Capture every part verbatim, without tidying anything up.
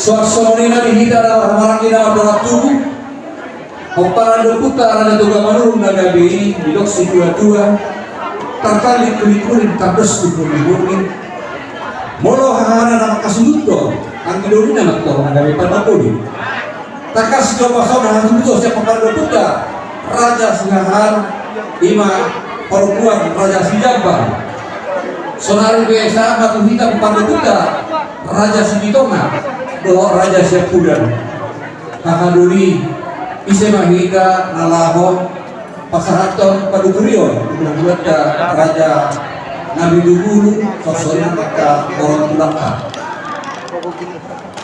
Suang songon i ma di hita na marhahamaranggi na mardongan tubu. Pomparan ni ompunta Raja Toga Manurung na gabe i, didok situa-tua: Tartanding hulinghuling, tardos tu borngin. Molo hahana na mangkasuhut do, anggi dolina ma antong na gabe panamboli. Tangkas do pasona hasuhuton sian pomparan ni ompunta Raja Sihahar, i ma parompuan Raja Sijamba. Saonari pe sahat ma tu hita pomparan ni ompunta Raja Sipitonga dohot Raja Siampudan. Haha doli, ise ma hita na laho pasahathon panuturion tu hulahulanta raja na binubulu, songon i ma angka boru ni tulangta.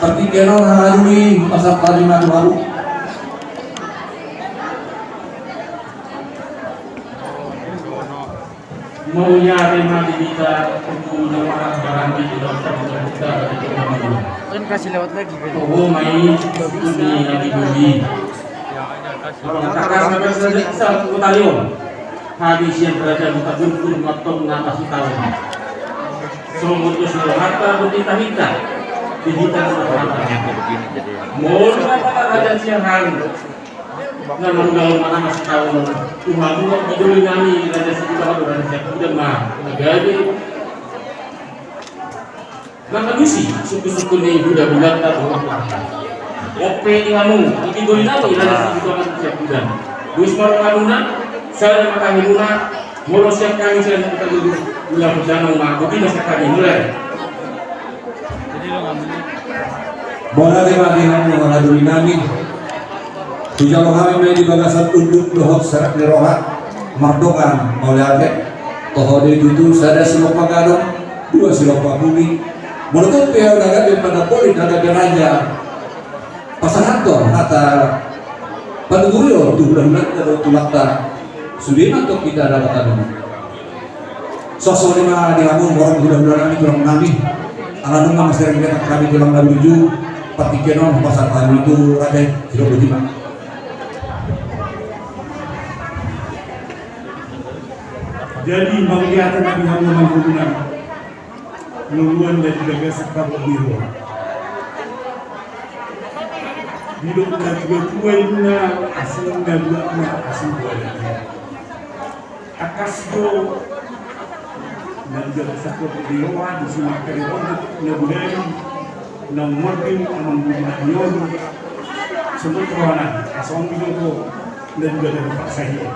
Partingkian on, haha doli, pasahat hami ma tu hamu. Mauliate ma di hita, tu na marhahamaranggi di dalam satu kita. Kan kasih lewat lagi, kan? Oh, mai, ini lagi dulu. Tangkas ma di hita, satu kota Leo. Hami sian Raja Huta Guntur ma antong na pasitaon. Songon dos ni rohanta, boti tahinta di hita na marhahamaranggi. Molo Raja Sihahar na marulaon ma na pasitaon, tu hamu anggi doli nami Raja Sipitonga dohot Raja Siampudan ma na gabe mangalusi sungkunsungkun ni hulahulanta dohot rohanta. Ope di hamu anggi doli nami Raja Sipitonga dohot Siampudan. Boasa ma rohamuna, sada ma tahi muna. Molo sian hami sian Huta Guntur, ulaon damang ma, boti ma sian hami, mulai. Mauliate ma di hamu, haha doli nami. Hujalo hami ma i di bagasan unduk dohot serep ni roha, mardongan mauliate. Toho do i tutu, sada silompa gadong, dua silompa bumi. Molo tung pe ahu na gabe panamboli, na gabe raja, pasahathon hata panuturion tu hulahulanta dohot tulangta, sude ma antong hita dapot hamu. Suang songon i ma di hamu, borhat hulahula nami, tulang nami. Ala nunga mansai renggang hami tulang na burju, partingkian on pasahat hami tu raja i, sidok boti ma. Jadi, mauliate ma di hamu, amang boru nami. Loloan na di bagasan harbut ni roha. Didok natuatua ninna, asing na buat na asing buat. Tangkas do na di bagasan harbut ni roha, di sumatera on, na budaya, na umur ni amang boru nami on. Songon rohana, asa on didoto. Na juga dari paksa hidup.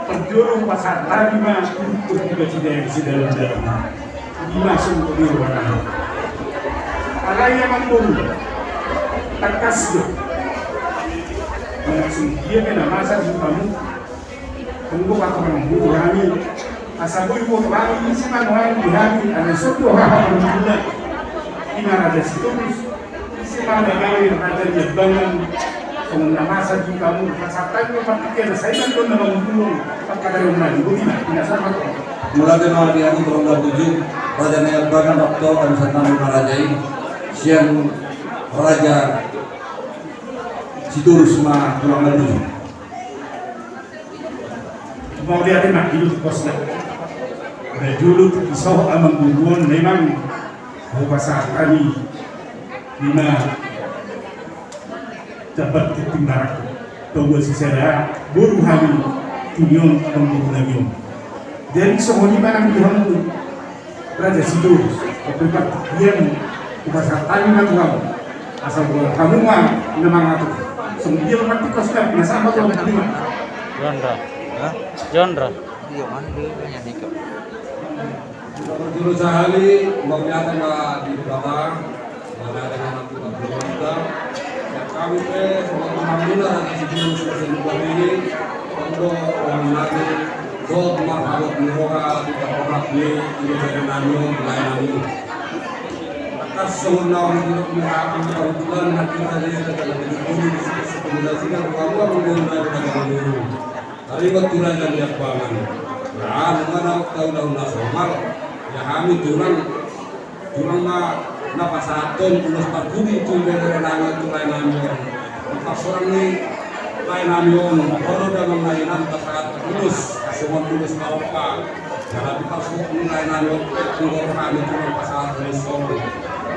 Perjolo pasahat hami ma untuk dibaca dari sedalam-dalam. Dimasuk ke di ruangan. Alai amang boru, tangkas do. Langsung dia kena masa di kamu. Tunggu waktu amang boru kami. Asa boi boru kami, isi manu air di hami, ada soto haha berguna. Ina Raja Sitorus. Isi ma na gabe raja ni Ambangan, songon na masa di hamu, pasahat hami ma partingkian, sai ma do na mangulung, pangkataion nami, boti ma, pinasahat ma. Mauliate ma di hamu tulang na burju, raja ni Ambangan, doktor, kami sahat ma raja i, sian Raja Sitorus ma tulang na burju. Mauliate ma, i do tu pos na. Na jolo tu iso amang boru on memang hupasahat hami. Ima jambar tintin barak. Toba sisada boru hami tu ni on amang boru nami on. Jadi songon i ma nang di hamu. Raja Sitorus, ope partingkian, hupasahat hami ma tu hamu. Asa boru hamu ma na mangatur. Songon dia ma partingkian, na sama tu hamu. Genre. Hah? Genre. Iya, mana dia nyanyi kok? Jolo sahali, mauliate ma di Debata. Mauliate ma di Debata. Sian hami pe, songon amang boru na, Raja Sitorus, Raja Sitorus nami, tonggo, wali nami, dohot marhabot ni roha di parhorhat ni ibebere nami on, lae nami on. Tangkas songon na hudok ni hami parhuttulan, na hita jadi raja na pinungkuni di situ, situ, di situ, ruang-ruang, ruang-ruang, ruang-ruang. Taringot tu raja ni Ambangan. Nah, nunga na tahu-tahu na somal. Ya hami tulang, tulang ma na pasahathon ulos parpudi tu ibebere nami on, tu lae nami on. Diparsorang ni lae nami on, olo damang na inang pasahat ulos, songon ulos parompa. Jala diparsorang ni lae nami on, pe tung hami tulang pasahat ulos songon.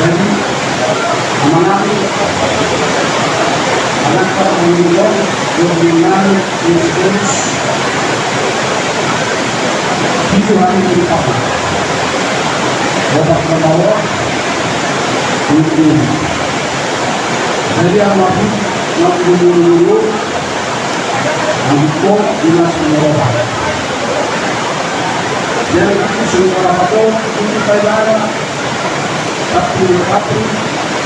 Jadi, amanami, anakta, amanami, dua puluh enam, Yesus, tujuh hari di Papa. Bapak Pembawa, tujuh. Jadi, amanami, amanami, Angkok dinas pengelolaan. Jadi, itu semua rapat itu kita jalan. Tapi, tapi,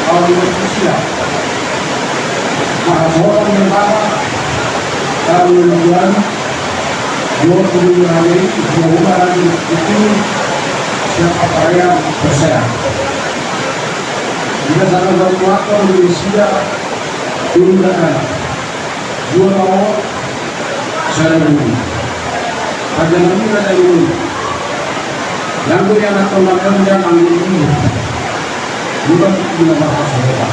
kalau di Indonesia, nah, orang yang mana, kalau yang dua puluh hari, dua bulan lagi, itu siapa perayaan persen. Jika sana satu waktu di Indonesia, itu tidak ada. Dua tahun, saya dulu. Raja Nabi, Raja Nabi. Yang tu yang nak tonton dia panggil ini. Bukan guna apa-apa saudara.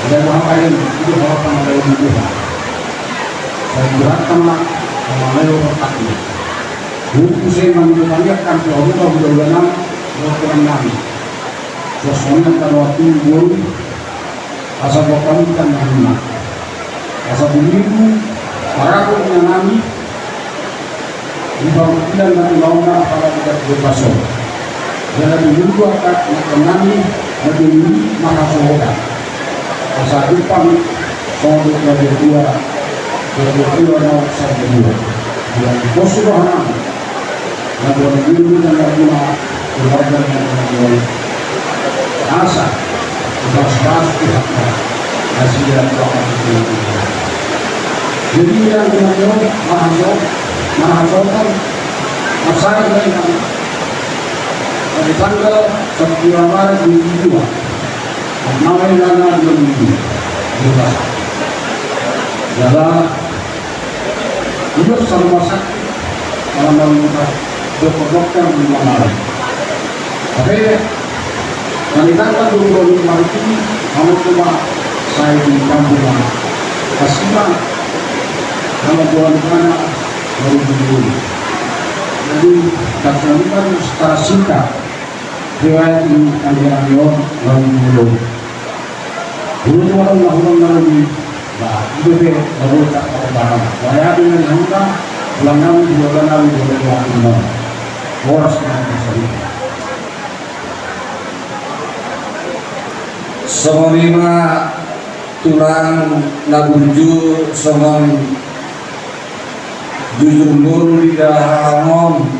Ada apa-apa yang itu apa-apa yang ada di luar. Baik, berangkat ma, sama leo berkati. Buku saya manggil tanya kan, kalau buka, buka, buka, nang, buka, buka, nang. Suasana kan waktu bolu, asa buat kami kan nang. Asa bulu, para pun nang nami, di bawah kita nang, nang, nang, para kita, kita pasok. Jala di luar angka nangkon nami, na denggan marhasohotan. Asa Jepang, songon na dua, na dua, na sada dua. Jala di pos roha nami, na dua, na dua, na dua, na dua, keluarga na dua, na dua. Asa dibahas-bahas Tuhan. Nasida doakan. Jadi, yang dengan marhaso-, marhasohotan, masa ini kan, pada tanggal satu Maret dua ribu dua, nama yang ada dua ribu dua. Jelas. Jala, dia sama sakit, malam-malam kita, dokter-dokter di mana. Tapi, na di tanggal dua puluh lima Maret ini, kamu coba saya di kampung, kasih, kamu bulan mana, baru dulu. Jadi, kata-kata secara singkat, riwayat ini kami ambil, baru dulu. Dulu tu orang, orang, orang di, nah, itu deh, baru tak tahu barang. Saya dengan hamba, ulang tahun, dua bulan lalu, dua bulan lalu. Horas, dengan saya. Songon i ma tulang na burju, songon jujur ngolu di dahahangon,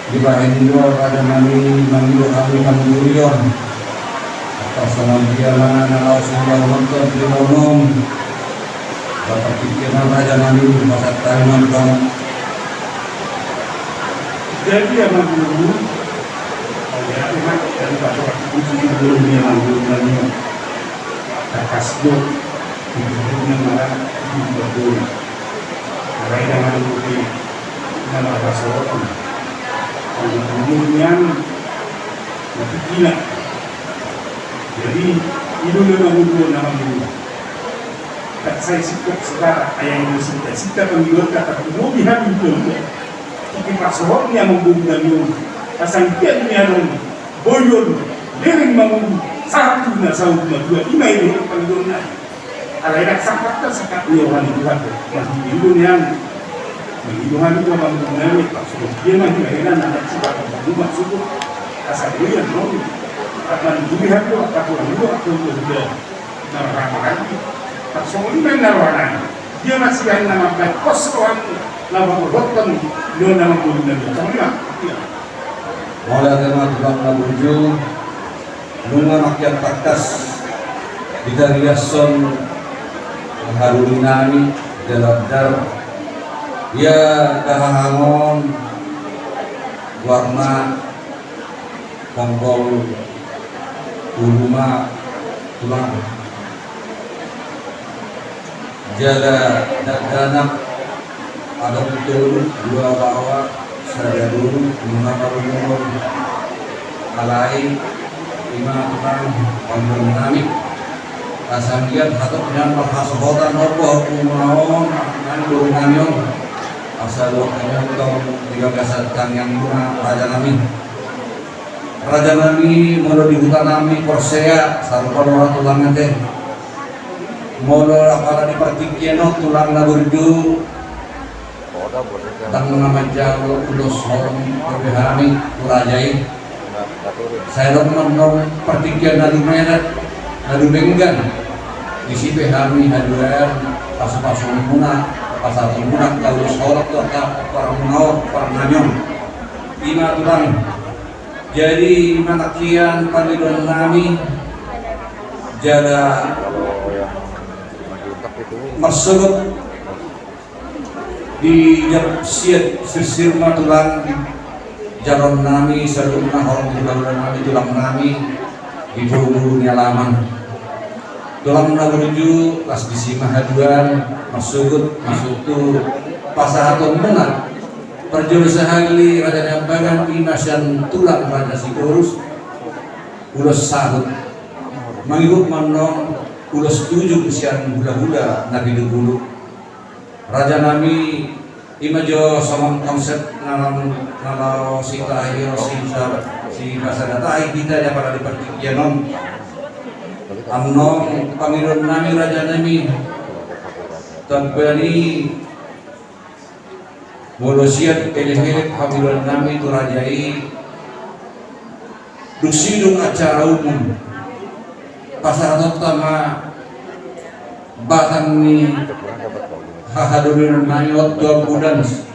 dibahen do raja nami mangido hami panuturion. Atas songon dia ma na laos manjalo nonton di monom. Bapak pikiran raja nami, pasat taiman bang. Jadi, amang guru, jadi, amang guru, amang guru, tangkas do, di guru na marah, di guru. Alai dengan guru, na marah soal, amang guru nian, na pikiran. Jadi, i do amang guru, amang guru. Tak sai sikap sekarang, ayang ini sikap, sikap yang di luar kata, mau dihabibi. Asa pasohot ni amang boru nami on. Asa anggiat ni adong boi on leleng mangolu sahat tu na saur matua, i ma i do pangidoan nami. Alai ndang sahat na sahat ni roha ni Tuhan. Mangido nian. Mangido hami tu amang boru nami, pasohot dia ma hira-hira na ndang sahat ni roha ni Tuhan. Asa boi on. Akan boi hami do, akan boi hami do, akan boi hami do. Na roha ni Tuhan. Pasohot ni na roha nami. Dia masih hanya nama baik kos rohani. Nama berbotan. Dia nama boru nami. Sama dia. Iya. Mauliate ma tu Tuhan na burju, nunga mangkian tangkas ditariashon haduan nami, jala andar ia dahahangon warna ponggol ulu ma tulang. Jala dakdanak adong tolu, dua baoa, sada boru, nunga marumur. Alai i ma tulang pangidoan nami. Asa anggiat hatop nian marhasohotan on, boru nami on, nang boru nami on. Asa dohot hami tong di bagasan tangiang muna raja nami. Raja nami, molo di huta nami porsea sarupa do roha tulang ate. Molo apala di partingkian on tulang na burju, ndang na manjalo ulos holong gabe hami tu raja i. Sai adong ma annon partingkian na dumedar, na dumenggan. Disi pe hami haduan pasu-pasu muna, pasahaton muna, ulos holong tu angka parmuna on, parnami on. I ma tulang. Jadi, i ma nangkin pangidoan nami, jala marsogot di jab siat sirsir ma tulang, jaloon nami saluhutna horong di balolan nami, tulang nami di boru ni alaman. Tulang na burju, las disi ma haduan, marsogot, masuk tu pasahaton muna. Parjolo sahali raja ni ambagan i ma sian tulang raja Sitorus, ulos sahut. Mangihut ma annon ulos tujung sian hula-hula na pitu pulu. Raja nami, ima jo songon konsep na laho, na laho sitahi, sita, sipasada tahi hita di apala di partingkian on. Annon pangidoan nami raja nami, tamba ni molo sian elek-elek pangidoan nami tu raja i, dung sidung acara umum, pasahatonta ma batang ni hahadominon nami on tu ambulans.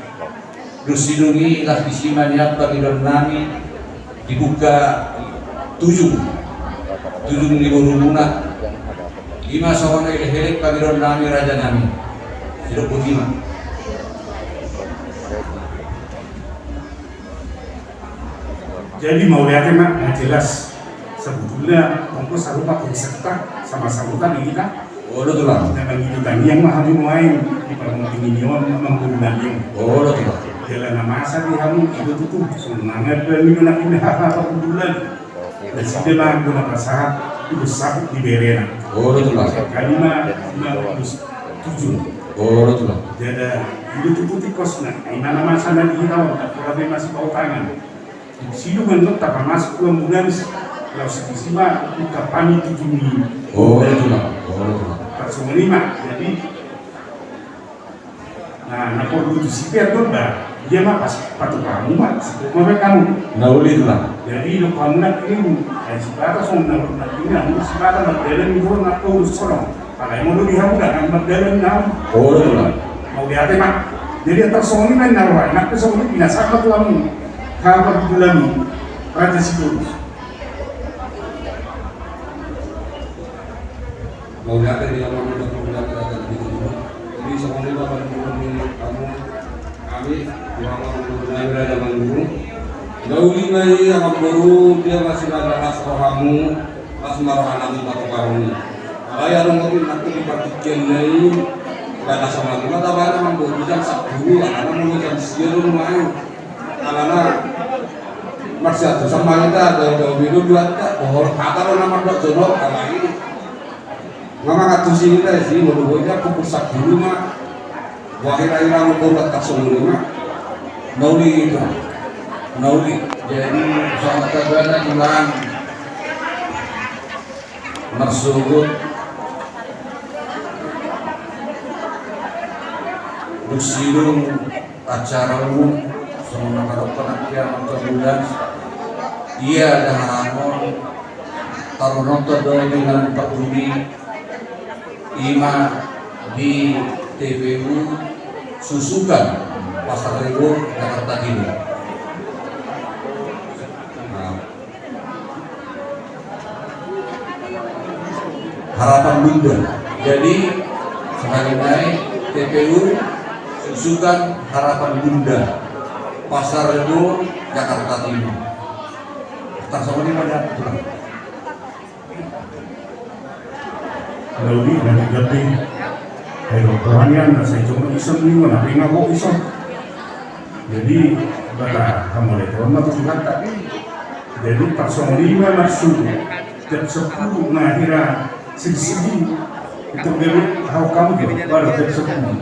Dung sidung i las disi ma nian pangidoan nami, dibuka tujung, tujung ni borumuna. Ima songon elek-elek pangidoan nami raja nami. Sidok boti ma. Jadi mauliate ma, na jelas. Sebetulna tong pe sarupa konsepta, sama-sama tadi kita. Olo tulang. Na mangido tangiang ma hami nuaeng di parmingguon i, amang boru nami. Olo tulang. Jala na masa di hamu ido tutu, songon na pe minum na pindah apa kebetulan. Nasida ma anggo na pasahat ulos saput di berena. Olo tulang. Kami ma, ma ulos tujung. Olo tulang. Jala ido tutu tiposna, ima na masa na di hita on, tapi masih bau tangan. Sidung annon tapamasuk tu ambulans, laos disi ma ungkap hami tujung ni. Olo tulang, olo tulang. Tarsongon i ma, jadi na, na porlu tusi pe annon ba, ia ma pas patupa hamu ma, sitop ma baen hamu. Na uli tulang. Jadi didok hamu nangkining, ai sipata songon na porlu nangkining hamu, sipata mardalan ni boru na porlu songon. Alai molo di hamu dang mardalan nami. Olo tulang. Mauliate ma. Jadi tarsongon i ma na roha, nang pe songon i pinasahat ma tu hamu. Hapar di dalam i. Raja Sitorus. Mauliate di hamu, mauliate di hamu. Jadi songon i ma paling penting di hamu. Hami, di hamu, mauliate di hamu. Na uli ma i amang boru, dia masih ada ras rohamu. Pas ma roha nami patupaon i. Alai adong otik nangkin di partingkian na i, nda na songon i ma tabaen amang boru jam sampulu, alana molo jam sia do nuaeng. Alana marsiantusan ma hita, dao-dao be do duanta, bohol hata do na mandok jonok, alai. Nga mangantusi hita i si, molo boi jam pukul sampulu ma. Wah, hira-hira mangkorban tarsongon i ma. Na uli ito. Na uli. Jadi songon tagana tulang marsogot dung sidung acara umum songon na padokkon nangkin amang tu ambulans. Ia daharangon taruhononta do di na patuli. Ima di T P U Susukan, Pasar Rebo, Jakarta Timur. Nah. Harapan Bunda. Jadi, sekali lagi, T P U Susukan Harapan Bunda, Pasar Rebo, Jakarta Timur. Tarsongon i ma da tulang. Lalu di, na tinggal di, ayo, rohanian, na sai cuma ison ni, mana pinga bo ison. Jadi, bata, kamu lihat, kamu tuh lihat, tapi, jadi, tarsongon i ma maksud, jam sepuluh, na, hira, sigi-sigi, itu, jadi, hau kamu, jadi, baru jam sepuluh.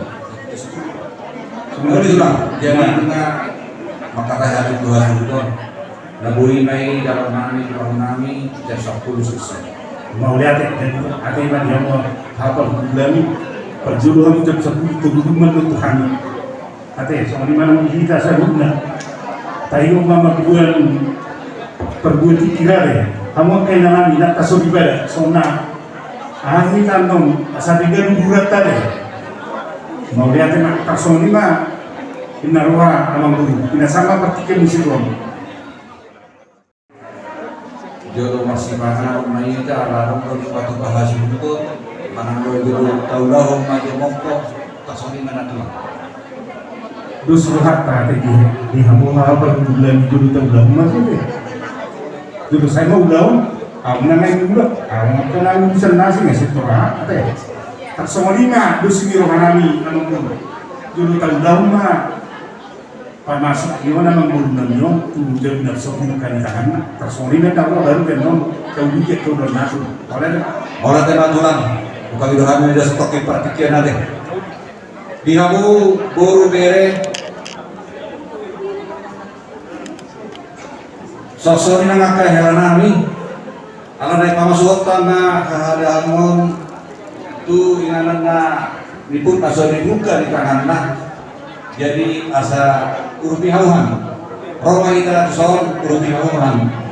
Semua di sudah, jadi, na, maka kaya ada dua sudah. Na boi ma i dalan nami, dalan nami, jam sampulu selesai. Mauliate, jadi ate ma dia mau hapal gulami, parjolo hamu jam sampulu, tunggu dulu ma tu hami. Ate, songon i ma nang hita saluhutna. Tahi ma mambuat, perbuat tingki rare. Hamu angka inang nami, nang tasori bada, songon na. Aha hita annon, asa beda luhuran tadi. Mauliate ma, tarsongon i ma, inna roha amang guru, inna sama partingkian musik on. Jolo masimangan ma hita, ala adong do dipatupa hasuhuton, manang do jolo taulahon ma jomongko, tarsongon i ma na tulang. Dos rohanta ate di, di hamu hapal gulami jolo taulahon ma jolo. Jolo sai ma ulahon, au na naeng ulahon, au na naeng urusan nasi ngasih roha ate. Tarsongon i ma dos ni roha nami amang guru. Jolo taulahon ma. Pamasuk i on amang boru nami on, tu jam na so buka ni tangan, tarsongon i ma tau baru kan on, tau dikit tau don nasu. Ora te. Ora te ma tulang, buka video kami udah stok di partingkian ate. Di hamu boru bere, songon i nang angka hela nami, ala naeng pamasuhon ma hahadaon on tu inganan na niput na so dibuka di tanganna. Jadi asa urupi hamu hami. Ro ma hita tu son, urupi hamu hami.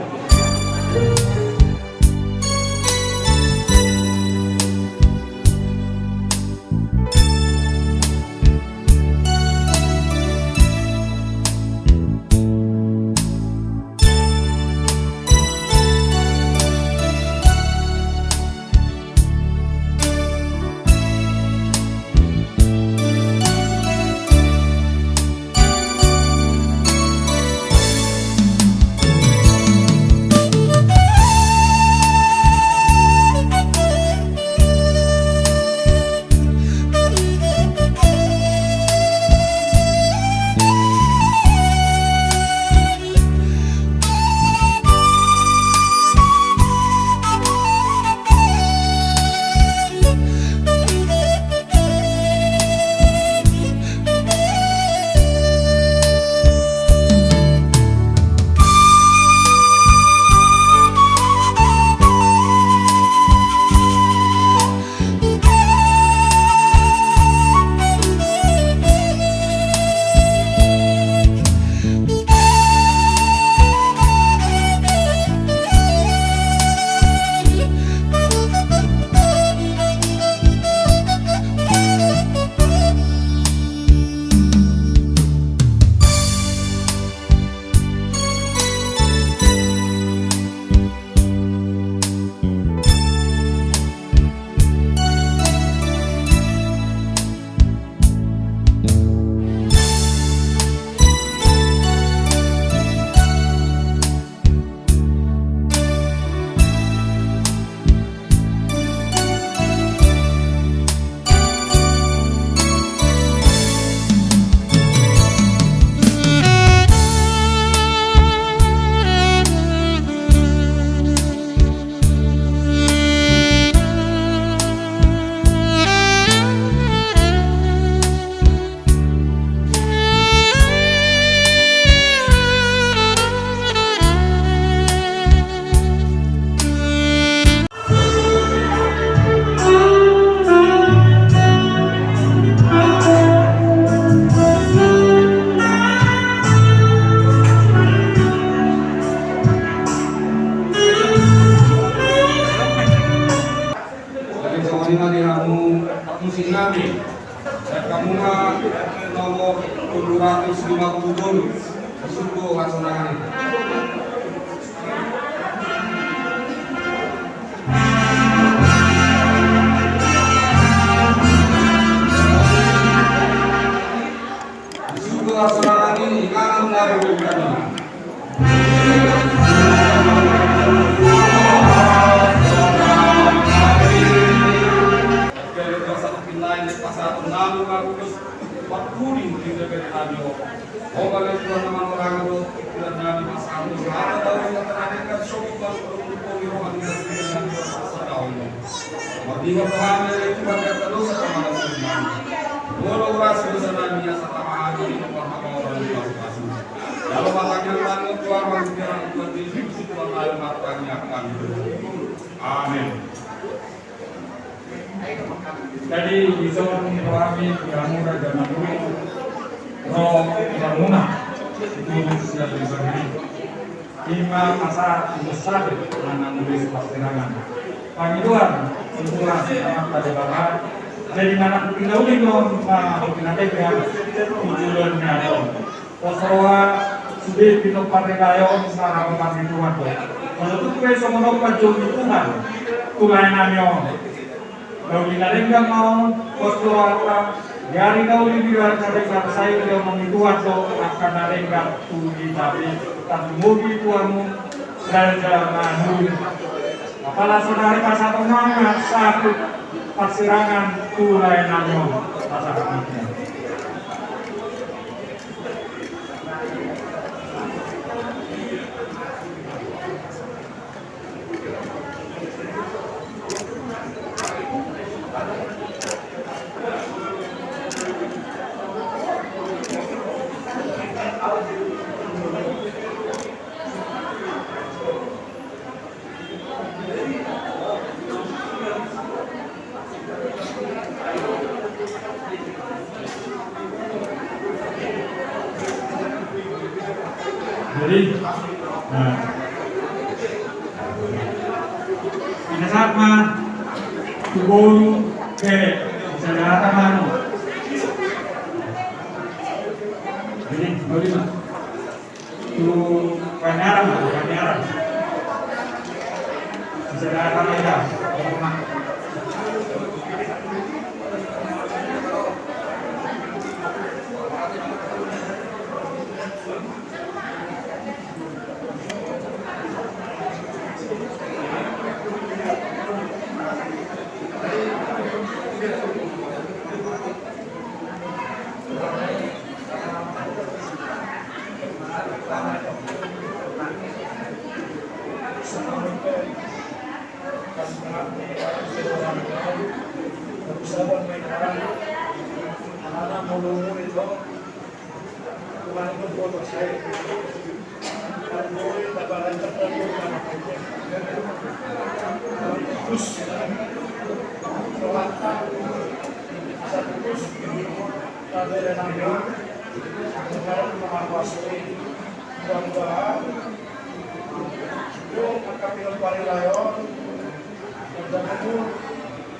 Jadi songon i ma di hamu parmusik nami. Sian hamu ma nomor tolu ratus lima puluh tolu. Disuruh hasonangan i. Disuruh hasonangan i, inganan na boru bere. Pasahat nami ma ulos parpudi di negeri nami on. Ho ma Tuhan na manorangi dohot pikiran nami, pasahat nami ma hata na denggan, sombong, sombong, sombong, roha ni negeri nami on, pasahat nami. Mardongan roha ma ale Tuhan, dosa pamalasun nami. Molo uras dosa nami, asa tama hami di parhamaoran ni pasu-pasu. Jalo ma tangiang nami, Tuhan, mangihut Tuhan Jesus, Tuhan nami, martangiang hami. Amin. Jadi dison rohami tu hamu raja na mangihut, ro hamuna tu sian Liban i. Ima pasahat tu Musa do na mangulos parsirangan. Pangidoan tu Tuhan Amanta Debata. Jadi manang pinauling on ma hupinateke tu joloan ni ari on. Pos roha sude pinompar ni lae on, saragotan ni Tuhan do. Molo tung pe songon on panjou ni Tuhan tu lae nami on, na uli na denggan ma on, pos rohanta. Di ari na uli, di ari na denggan, sai diomong ni Tuhan do angka na denggan tu hita pe. Tarlumobi tu hamu raja na mangihut. Apala saonari pasahaton nami ma sahat tu parsirangan tu lae nami on. Pasahat nami. Jadi, nah. Pinasahat ma tu boru, ke, sada hata ma anu. Jadi, boru ma. Tu Pangaran, Pangaran. Sada hata ma eda.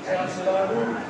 Sehat selalu.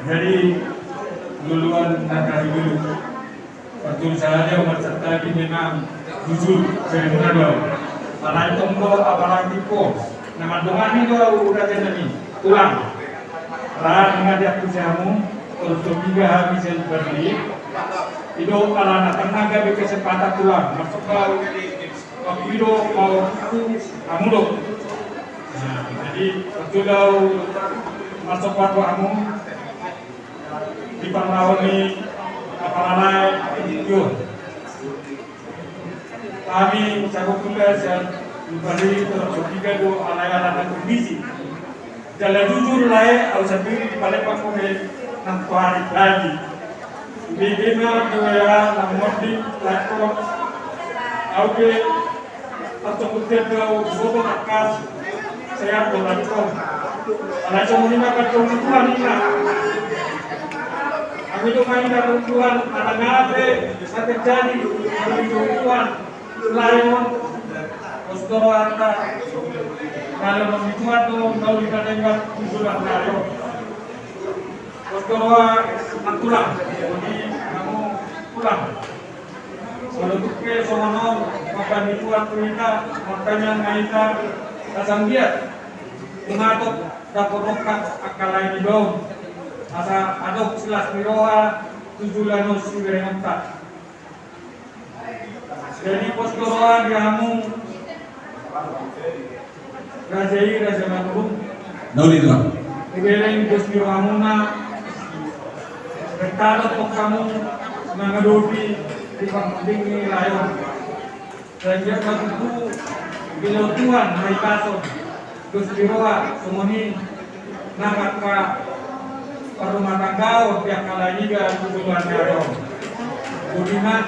Jadi, luluan na tarlumobi, parjolo saja umat santabi memang jujur, sering na do. Alai tong do, apalagi po na mandongani do au, uda tenani tulang. Ra nunga diaku si hamu, torus so piga hami sian Bali. I do ala na tangga be kesempatan tulang masuk bau. Waktu i do mau tu hamu do. Nah, jadi waktu do masuk waktu hamu di parlahon ni apalalae. Yo. Hami sakukuta sian Bali, torus so piga do alai ala na kondisi. Jala jujur lae, au sandiri di Palembang pe nang tu ari tadi. Bibina di W A na monding lae ko. Au pe pancokut tenda au bobo takas. Sehat do lae ko. Alai songon i ma pancokut Tuhan i ma. Hami do maida Tuhan, ala nga pe na terjadi, hami do Tuhan. Lae on, pos do rohanta. Kalau mami Tuhan do, mau di Palembang, jujur lae on. Pos do roha na tulang, jadi kamu tulang. Kalau tu pe songon on, maka di Tuhan tu hita, makanya na hita, kasanggiat. Mengatok, dapot rongkap, angka lae ni dong. Asa adong silas ni roha, tu joloan on siberengenta. Jadi pos do roha di hamu raja i, raja Manurung. Nauli tulang. Dibereng dos ni rohamuna. Bertalo pok hamu mangadopi di pangunding ni lae on. Raja Manurung, bilo Tuhan mai pason. Dos ni roha, songon i nang angka parrumatanggaon, pihak halai niga tu joloan ni ari on. Bodi ma.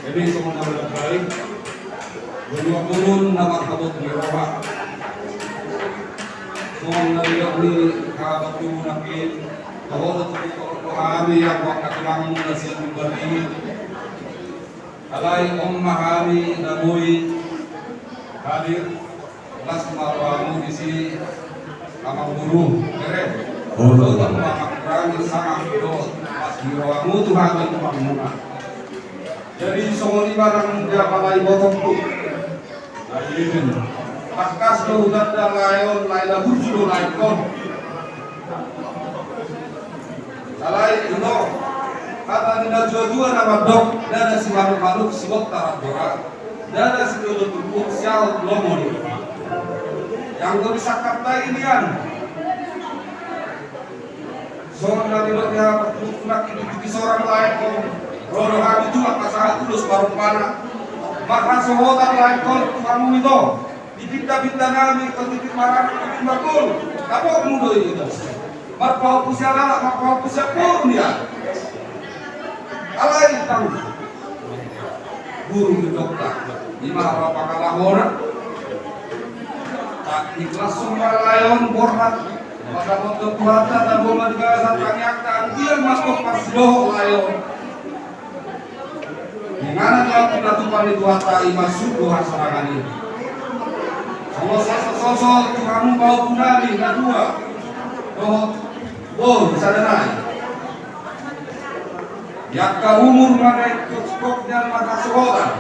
Jadi songon na mardalani, jolo turun na marhabot ni roha. Songon na nidok ni habatuna nangkin, tabo do tu hami anggo angka tulangmu na sian Bali. Alai on ma hami na boi hadir, las ma rohamu disi. Amang guru, bere. Olo. Tong ma mangurangi sangap dohot pasti rohamu tu hami, Amang, muna. Jadi songon i ma nang dia palai botongku. Nah, iya. Tangkas do hutanda lae on, lae na burju do laengkon. Alai ito, hata ni na tua-tua na mandok, ndada simanuk-manuk sibontar andora, ndada sitio do tubu siahot lomo ni. Anggo disangkap tai nian. Songon na nidok ni hami, tunak di sorang laengkon, ro do hami tunak pasahat ulos parompana. Marhasohotan laengkon tu hamu ito. Di pinta-pinta nami, tong di pinta maranggi, di pinta margolu. Dapotmu do i ito. Marpahompu sian anak, marpahompu sian boru nian. Alai tang guru ni dokta, ima harapanhon. Tak ikhlas sumber lae on borhat. Maka moto Tuhanta, tabo ma di bagasan tangiangta, anggiat ma tong parsidohot lae on. Inganan laut pinatupa ni Tuhanta, ima suhut do hasorangan i. Songon soso-soso tu hamu pahompu nami na tua dohot boru sada nai. Di angka umur ma na ingkon singkop nian marhasohotan.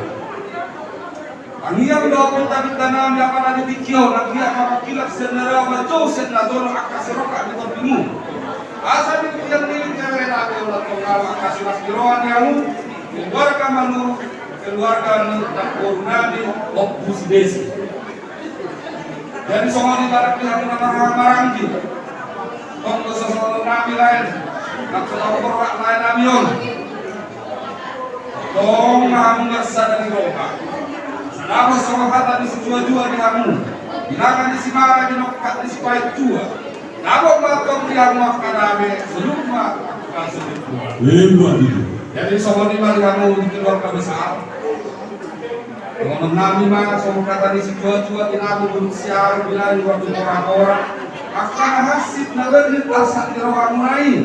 Tangiang do pinta-pinta nami apala di tingki on, anggiat ma mangkilap sian na dao, manjou sian na jolo angka sirongkap ni tompimu. Asa di pinggan ni kere nami on antong angka silas ni roha ni hamu, keluarga Manurung, keluarga ni namboru nami, Ompu si Desi. Jadi songon i ma nang di hamu na marhaha maranggi. Tong do sosohonon nami lae, nang so tau borhat lae nami on. Tong ma hamu na sada ni roha. Sadapot songon hata ni situa-tua di hamu. Bilangan ni simara, binongkak ni sipaet tua. Dapot ma tong di hamu angka dame, saluhut ma angka saluhut tua. Ima tutu. Jadi songon i ma di hamu di keluarga besar. Dohonon nami ma songon hata ni situa-tua, tinapu bulung siaru, bilangan ni waktu pora-pora. Angka na hansit na bernit arsak ni rohamuna i.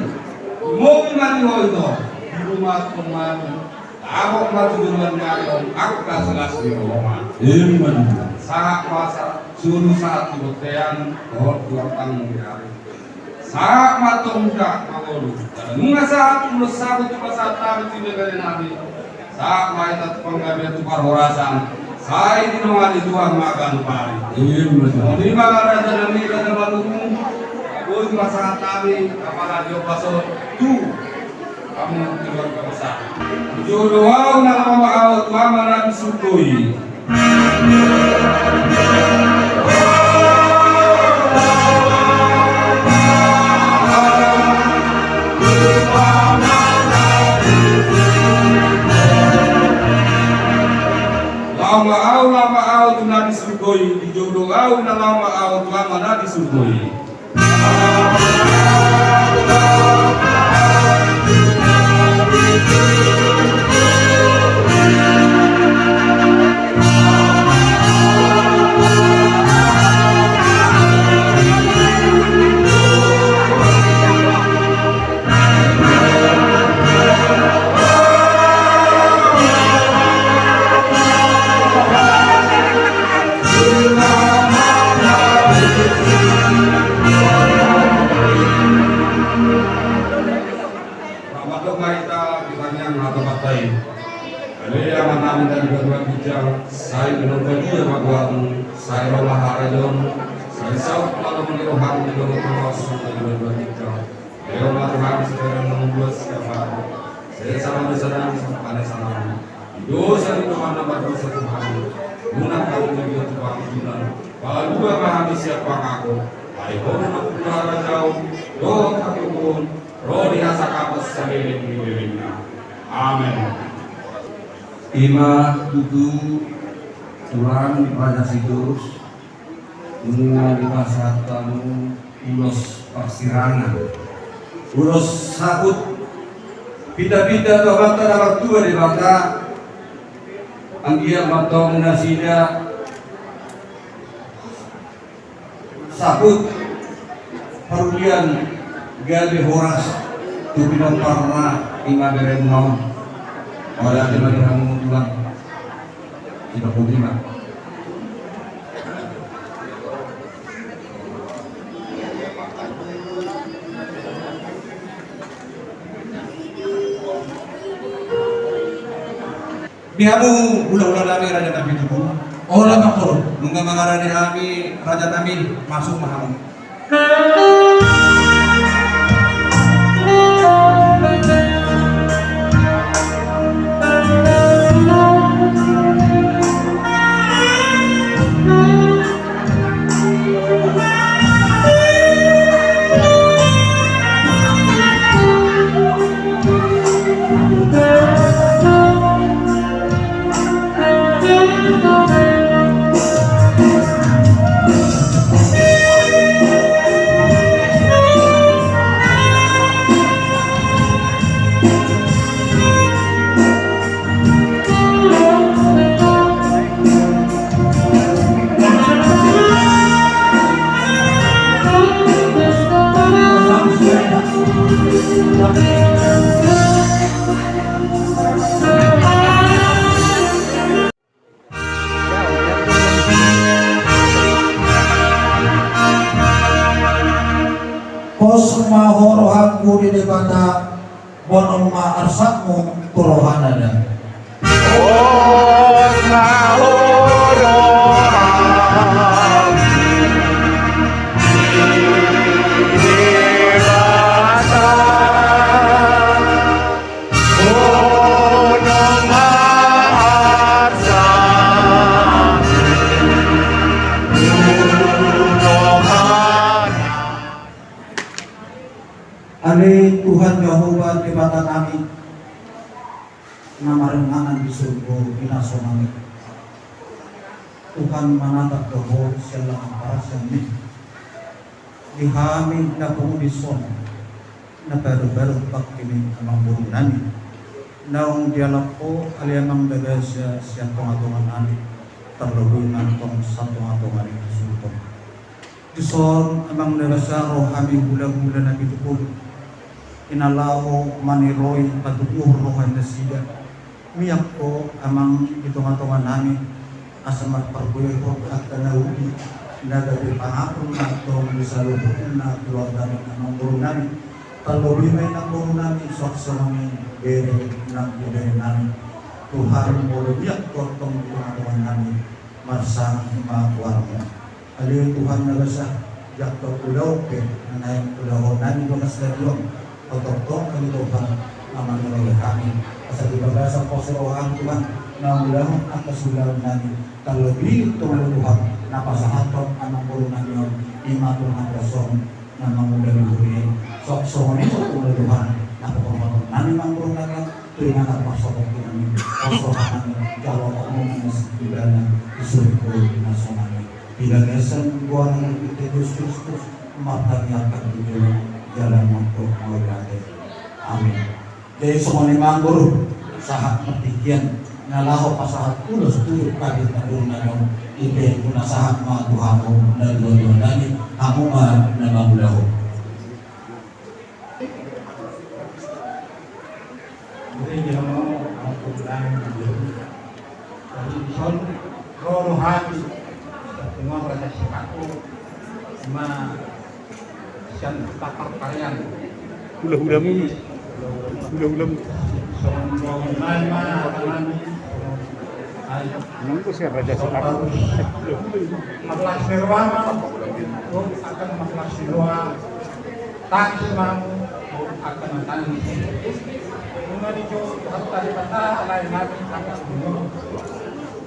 Mobi ma di ho ito. Di rumah pemadu. Dapot ma tu joloan ni ari on angka silas ni roha. Ima tutu. Sahat ma sa-, solu sahat tu bontean, dohot tu angka mangolu ni ari. Sahat ma tong hita mangolu. Nunga sahat ulos sahat tu pasahat nami tu ibebere nami. Sahat ma hita tu panggabean tu parhorasan. Sai dinongani Tuhan ma ganup ari. Ima tutu. Songon i ma raja nami, raja Manurung. Boi pasahat nami apala di ombas on tu hamu keluarga besar. Jolo au na laho maol tu Ama na di surgo i. Laho maol, laho maol tu na di surgo i, di jolo au na laho maol tu Ama na di surgo i. Mandok ma hita di tangiang na topatna i. Ale Amanami na di banua ginjang, sai pinarbadia ma goarmu, sai ro ma harajaonmu, sai saut ma lomo ni rohamu di banua tonga on songon na di banua ginjang. Lehon ma tu hami sadari on hangoluan siapari. Sesa ma dosanami songon panesanami di dosa ni dongan na mardosa tu hami. Unang hami togihon tu pangunjunan. Palua ma hami sian pangago. Ai Ho do nampuna harajaon dohot hagogoon ro di hasangapon saleleng ni lelengna. Amen. Ima tutu, tulang, Raja Sitorus, nunga dipasahat hamu ulos parsirangan, ulos saut, pinta-pinta tu Amanta na martua Debata. Anggiat ma tong nasida saut parulian gabe horas tu pinomparna, ima beremuna on. Olo, ate ma di hamu tulang. Sipangkuti ma. Di hamu hulahula nami Raja Napitupulu. Hola, Pak Guru. Nunga mangarade hami Raja Tamil, masuk ma hamu. Pos ma ho rohangku di Debata, boan ma arsakmu tu rohana da. Pos ma ho rohangku di Debata. Ale Tuhan Jahowa Debata nami, na maringanan di surgo, di naso nami. Tuhan manatap do Ho sian langan parasianmi. Di hami na pungu dison, na baru-baru pangkimi amangboru nami. Naung dialap Ho ale Amang Debata sian tonga-tonga nami, tarlobi ma antong sian tonga-tonga ni hasuhuton. Dison Amang Debata ro hami hulahula Napitupulu. Inna laho maniroi patuduhon roha ni nasida. Miak Ho Amang di tonga-tonga nami, asa marpargoihon angka na uli na gabe pangapul na tong di saluhutna keluarga ni amangboru nami. Tarlobi ma inangboru nami, suang songon i bere nang bere nami. Tuhan, molo miak Ho tong di tonga-tonga nami, marsangap ma goarmu. Ale Tuhan na basa, jangkon ulaon pe na naeng ulaon nami bagas darion, otongtong ale Tuhan na maniroi hami. Asa di bagasan pos ni roham Tuhan, na ulaon angka siulaon nami, tarlobi tong ale Tuhan na pasahathon amangboru nami on, i ma Tuhan na gabe songon na mangula ni huria i. Suang songon i ma tong ale Tuhan na pasahathon nami amangboru nami on, tu inganan parsomok nami, pos roha nami, jalo Ho ma na sitibana di surgo na so nami. Di bagasan goar ni Tuhan Jesus Kristus, martangiangkon hami jala mangkok mauliate. Amin. Jadi songon i ma amangboru, sahat martingkian, na laho pasahat ulos tu hami na boruna on, i pe hona sahat ma tu hamu na dua-dua nami, hamu ma na mangulahon. Jadi dia mau aku bilang dia. Jadi dison ro rohami, semua berada sikaku, ma sian taparparian. Hulahulamu. Hulahulamu. Songon nai ma, nai. Nunggu sian raja sikaku. Marlas ni roha ma, akan marlas ni roha. Tangis ma hamu, angka na tangis. Nunga dijou Tuhanta Debata, alai nami angka na tangis.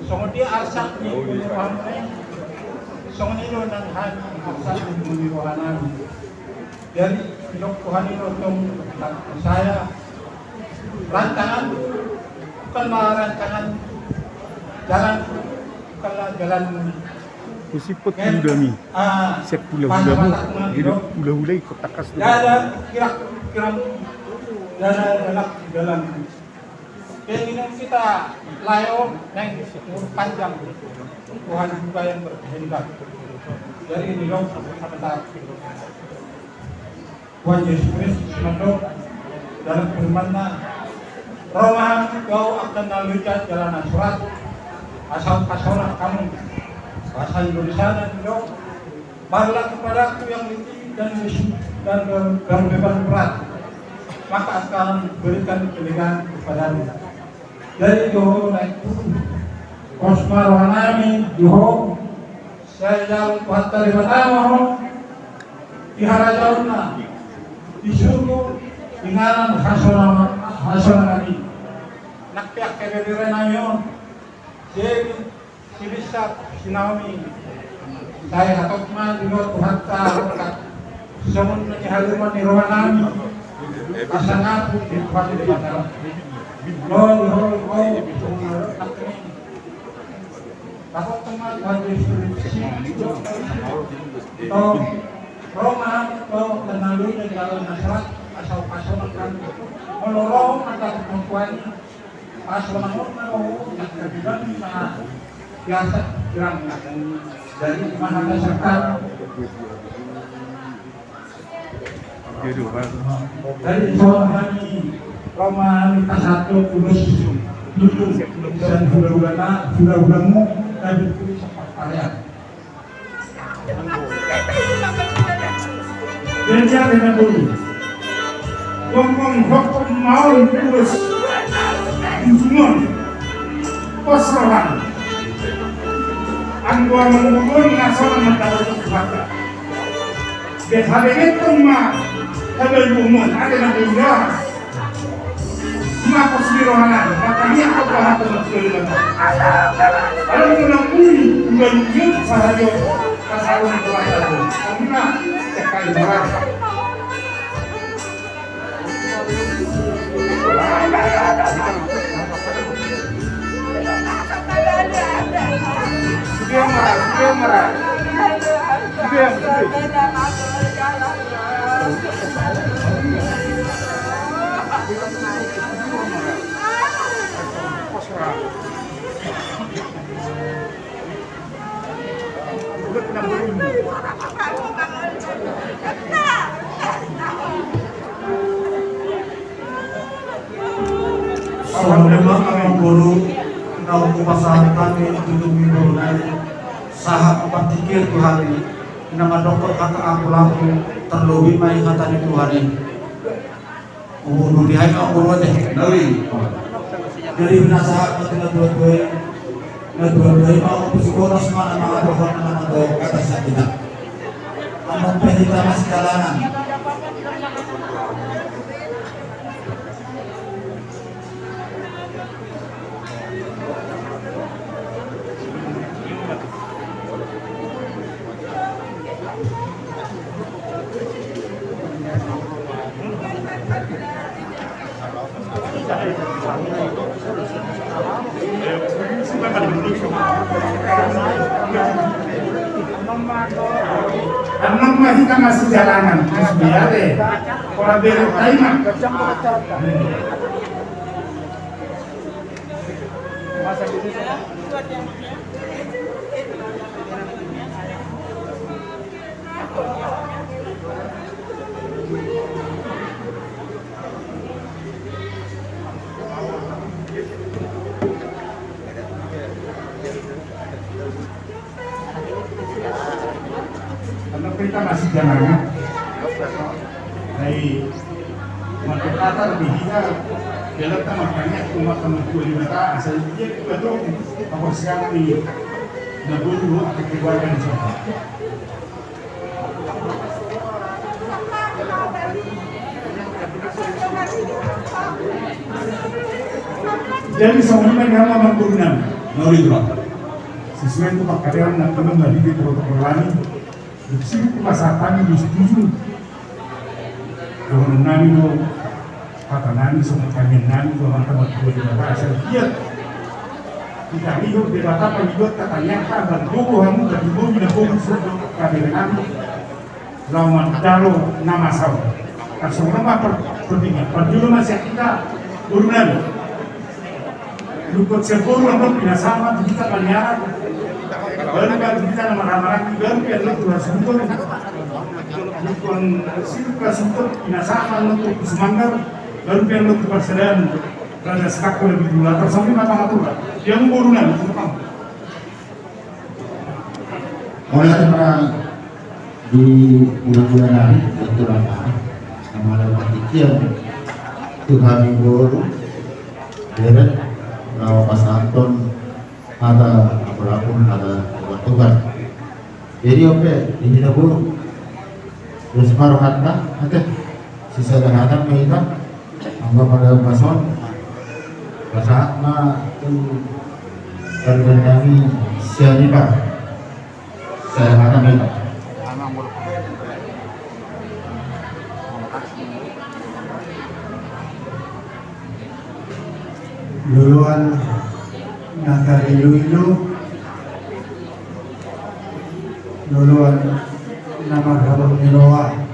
Songon dia arsak ni rohanami, songon i do nang hami arsak ni rohanami. Jadi, didok Tuhan i do tong, saya, rancangan, bukanlah rancangan, jalan, bukanlah jalan. Husipot hulahulami. Ah, sian hulahulamu, hulahula i kota kas. Dada, kira, kira, dada, dada, dalam. Keinginan kita layo, nang umur panjang. Tuhan juga yang berkehendak. Jadi, ini dong, sebentar. Tuhan Jesus Kristus mandok dalam firman-Na, ro ma Ahu angka na loja jala na surat, asa hupasahat hamu. Bahasa Indonesia-na mandok, marilah kepada-Ku yang letih dan lesu dan ber-, berbeban berat, maka akan kuberikan kelegaan kepadamu. Jadi di ho na itu, pos ma roha nami di ho, sai jalo Tuhanta Debata ma ho di harajaonna, di surgo, di inganan hasonangan, hasonangan i. Nang pe angka bere nami on, Dewi, si Lisa, si Naomi, sai hatop ma di ho Tuhanta, songon na nihaluman ni roha nami, asa ngapung di Tuhan Debata. Lo, lo, lo, lo. Dapot ma Tuhan Yesus Kristus, to, ro ma, to, tenalui dan dalam masalah, asal pasal makan, molo ro ma, dapot ma Tuhan, pas lemah ma, ro, yang terbilang, biasa, bilang, dari mana ada serta. Jadi, so, hami, ro ma hami pasahat tu Paulus, tutu, sian hula-hulana, hula-hulamu, dan tutu, sapat karya. Jadi, ate nangolu, gomgom hophop ma on Paulus, di ujung on, pos rohana. Anggo amang boru on, na sonang ma dapot tu hata. Get habegeton ma, habegeton ma, ate nangolu. Ima pos ni rohana, makanya aku bahat teman sekali lagi. Kalau kita pun, udah yuk, sahari, pas aku di tempat aku. Kamu nak, cek kali murah. Songon i ma amang boru, naung hupasahat hami tutu di boru nai, sahat marpingkir tu hami, na mandokkon hata ampulahon, tarlobi ma i hata ni Tuhan i. Umur dua hari kau berubah deh. Nawi. Jadi binasa hak mati na dua-dua. Na dua-dua mau psikolos mana mau pohon mana tuh kata sakit. Amang pe hita masih jalanan. Amang ma hita masih jalanan, terus biar deh. Orang beres tadi mah. Karena kita masih jalanan. Jadi, maka kata lebih kita, dalam tamat banyak umat teman tua di mata, asal dia juga tahu, apa sekarang ini, na boru, apa keluarga di sana. Jadi, songon i ma di hami amang boru nami. Nauli tu, Pak. Sesuai tu pangkataion na tongtong na di protokol nami. Di sini tu pasahat nami di setuju. Dohonon nami do. Hata nami songon tangiang nami do, amanta martua di Debata asa giat. Hita nihut Debata pangidoan, tangiangta, amang boru, hamu tadi boru na boru sudo kabere nami. Laho mandalo na masa on. Kan songon on ma per-, pertanyaan. Parjolo ma sian hita boru nami. Lukot sian boru on pinasahat tu hita paniaran. Baru, baru hita na marhahamaranggi, baru pe annon tu hasuhuton. Lukot sian boru hasuhuton pinasahat annon tu sumanggar, baru pe annon tu parsadaan. Raja Sekakol lebih dulu, atur sampai mata atur. Dia boru nami. Mulai perang di bulan-bulan hari, kebetulan, nama ada mati kian. Tuhan boru, bere. Pasahathon hata apulapul, hata tukan-tukan. Jadi oke, di sini dulu. Terus baru hata, hata sisa ada hata ma hita. Anggo pada pason pasahat ma tu karejo nami Sianipar. Saya hata ma hita. Loloan na tariluilu, loloan na marhabot ni roha.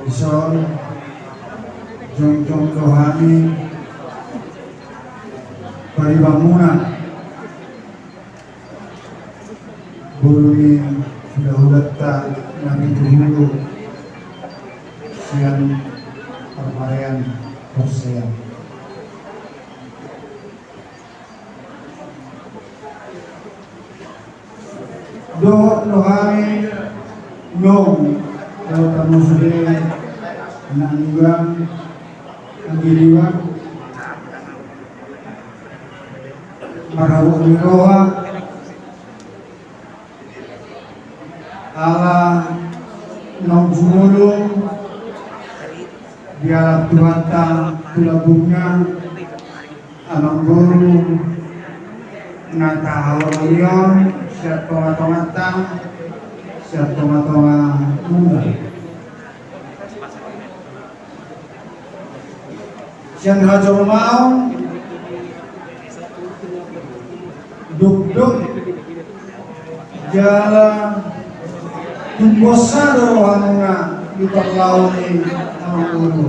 Dison jongjong do hami paribanmuna, boru ni hulahulanta na pituhulu sian parmarean Porsea. Dohot do hami naung, dohot hamu sude, anak ni Iwan, anggi ni Iwan, marhabot ni roha, ala naung jumolo dialap Tuhanta tu lambungna amangboru na tahaholongi on sian tongatonganta, sian tongatongamuna. Sian hajolmaon dokdok jala tumbosa do rohamuna di parlao ni amangboru.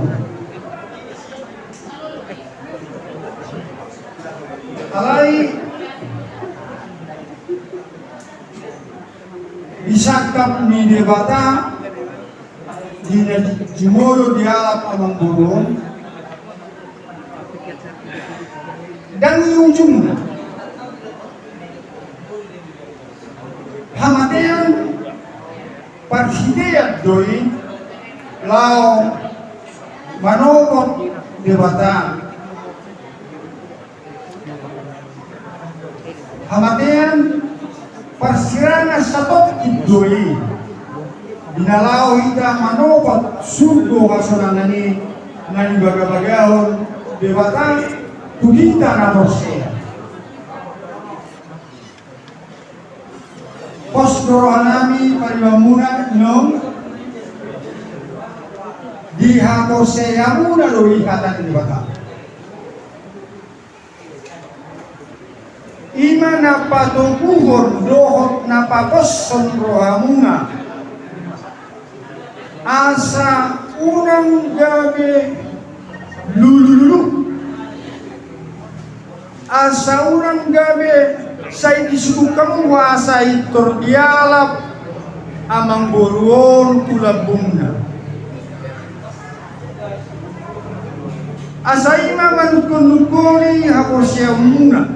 Alai di sangkap ni Debata, di na jumolo dialap amangboru on, ndang i ujungna. Hamatean parsitean do i laho manopot Debata. Hamatean parsirangan satongkin do i, di na laho hita manopot surgo hasonangan i na nibagabagahon Debata tu hita na porsea. Pos do rohanami paribanmuna, inong, dihaporseamuna do i hata ni Debata. I ma na patoguhon dohot na paposhon rohamuna, asa unang gabe lulululu, asa unang gabe sai disungkun hamu asa pintor dialap amangboru on tu lambungna. Asa i ma manungkunnungkuni haporseaonmuna.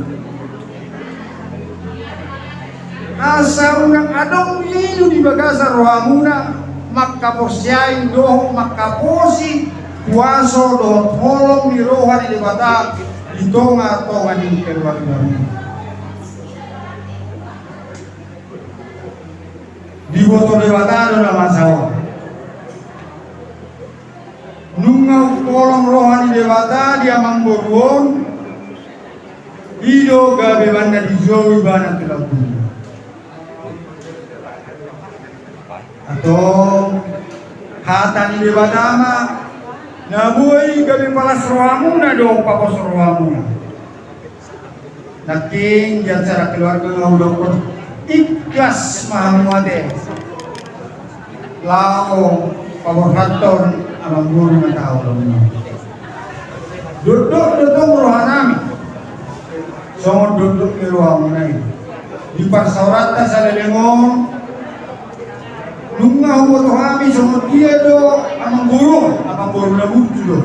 Asa unang adong lilu di bagasan rohamuna mangkaporseai dohot mangkaposi kuaso dohot holong ni roha ni Debata di tongatonga ni keluargamuna. Diboto Debata do na masa on. Nunga umholong roha ni Debata di amangboru on, i do gabe bana dijou ibana tu lambungna. Antong hata ni Debata ma na boi gabe palas rohamuna dohot papos rohamuna. Nangkin di acara keluarga nga hudokkon, ikhlas ma hamu ate laho paborhathon amangboru na tahaholongi on. Dokdok do tong rohanami songon dokdok ni rohamuna i. Di parsaoranta saleleng on nunga huboto hami songon dia do amangboru on, amangboru na burju do.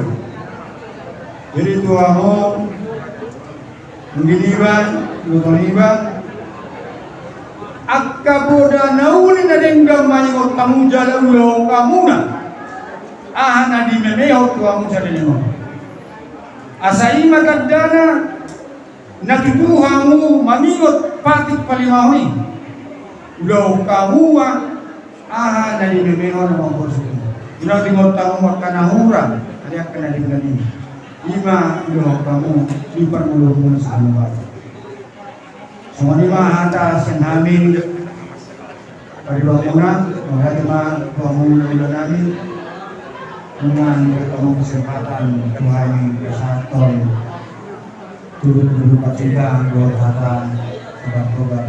Jadi tu hamu, anggi niba, iboto niba, angka poda na uli na denggan ma ingot hamu jala ulahon hamuna aha na dimemehon tu hamu saleleng on. Asa i ma tandana na tutu hamu maningot patik palimahon i. Ulahon hamu ma aha na dimemeon na mamborsuk i. Unang diingot hamu angka na hurang, alai angka na denggan i. I ma ulahon hamu di parngoluonmuna sian Tuhan. Songon i ma hata sian hami. Pardongansona, mauliate ma tu hamu hulahula nami. Nunga dibere hamu kesempatan tu hami pasahathon turut-turut kasida dohot hata tobar-tobar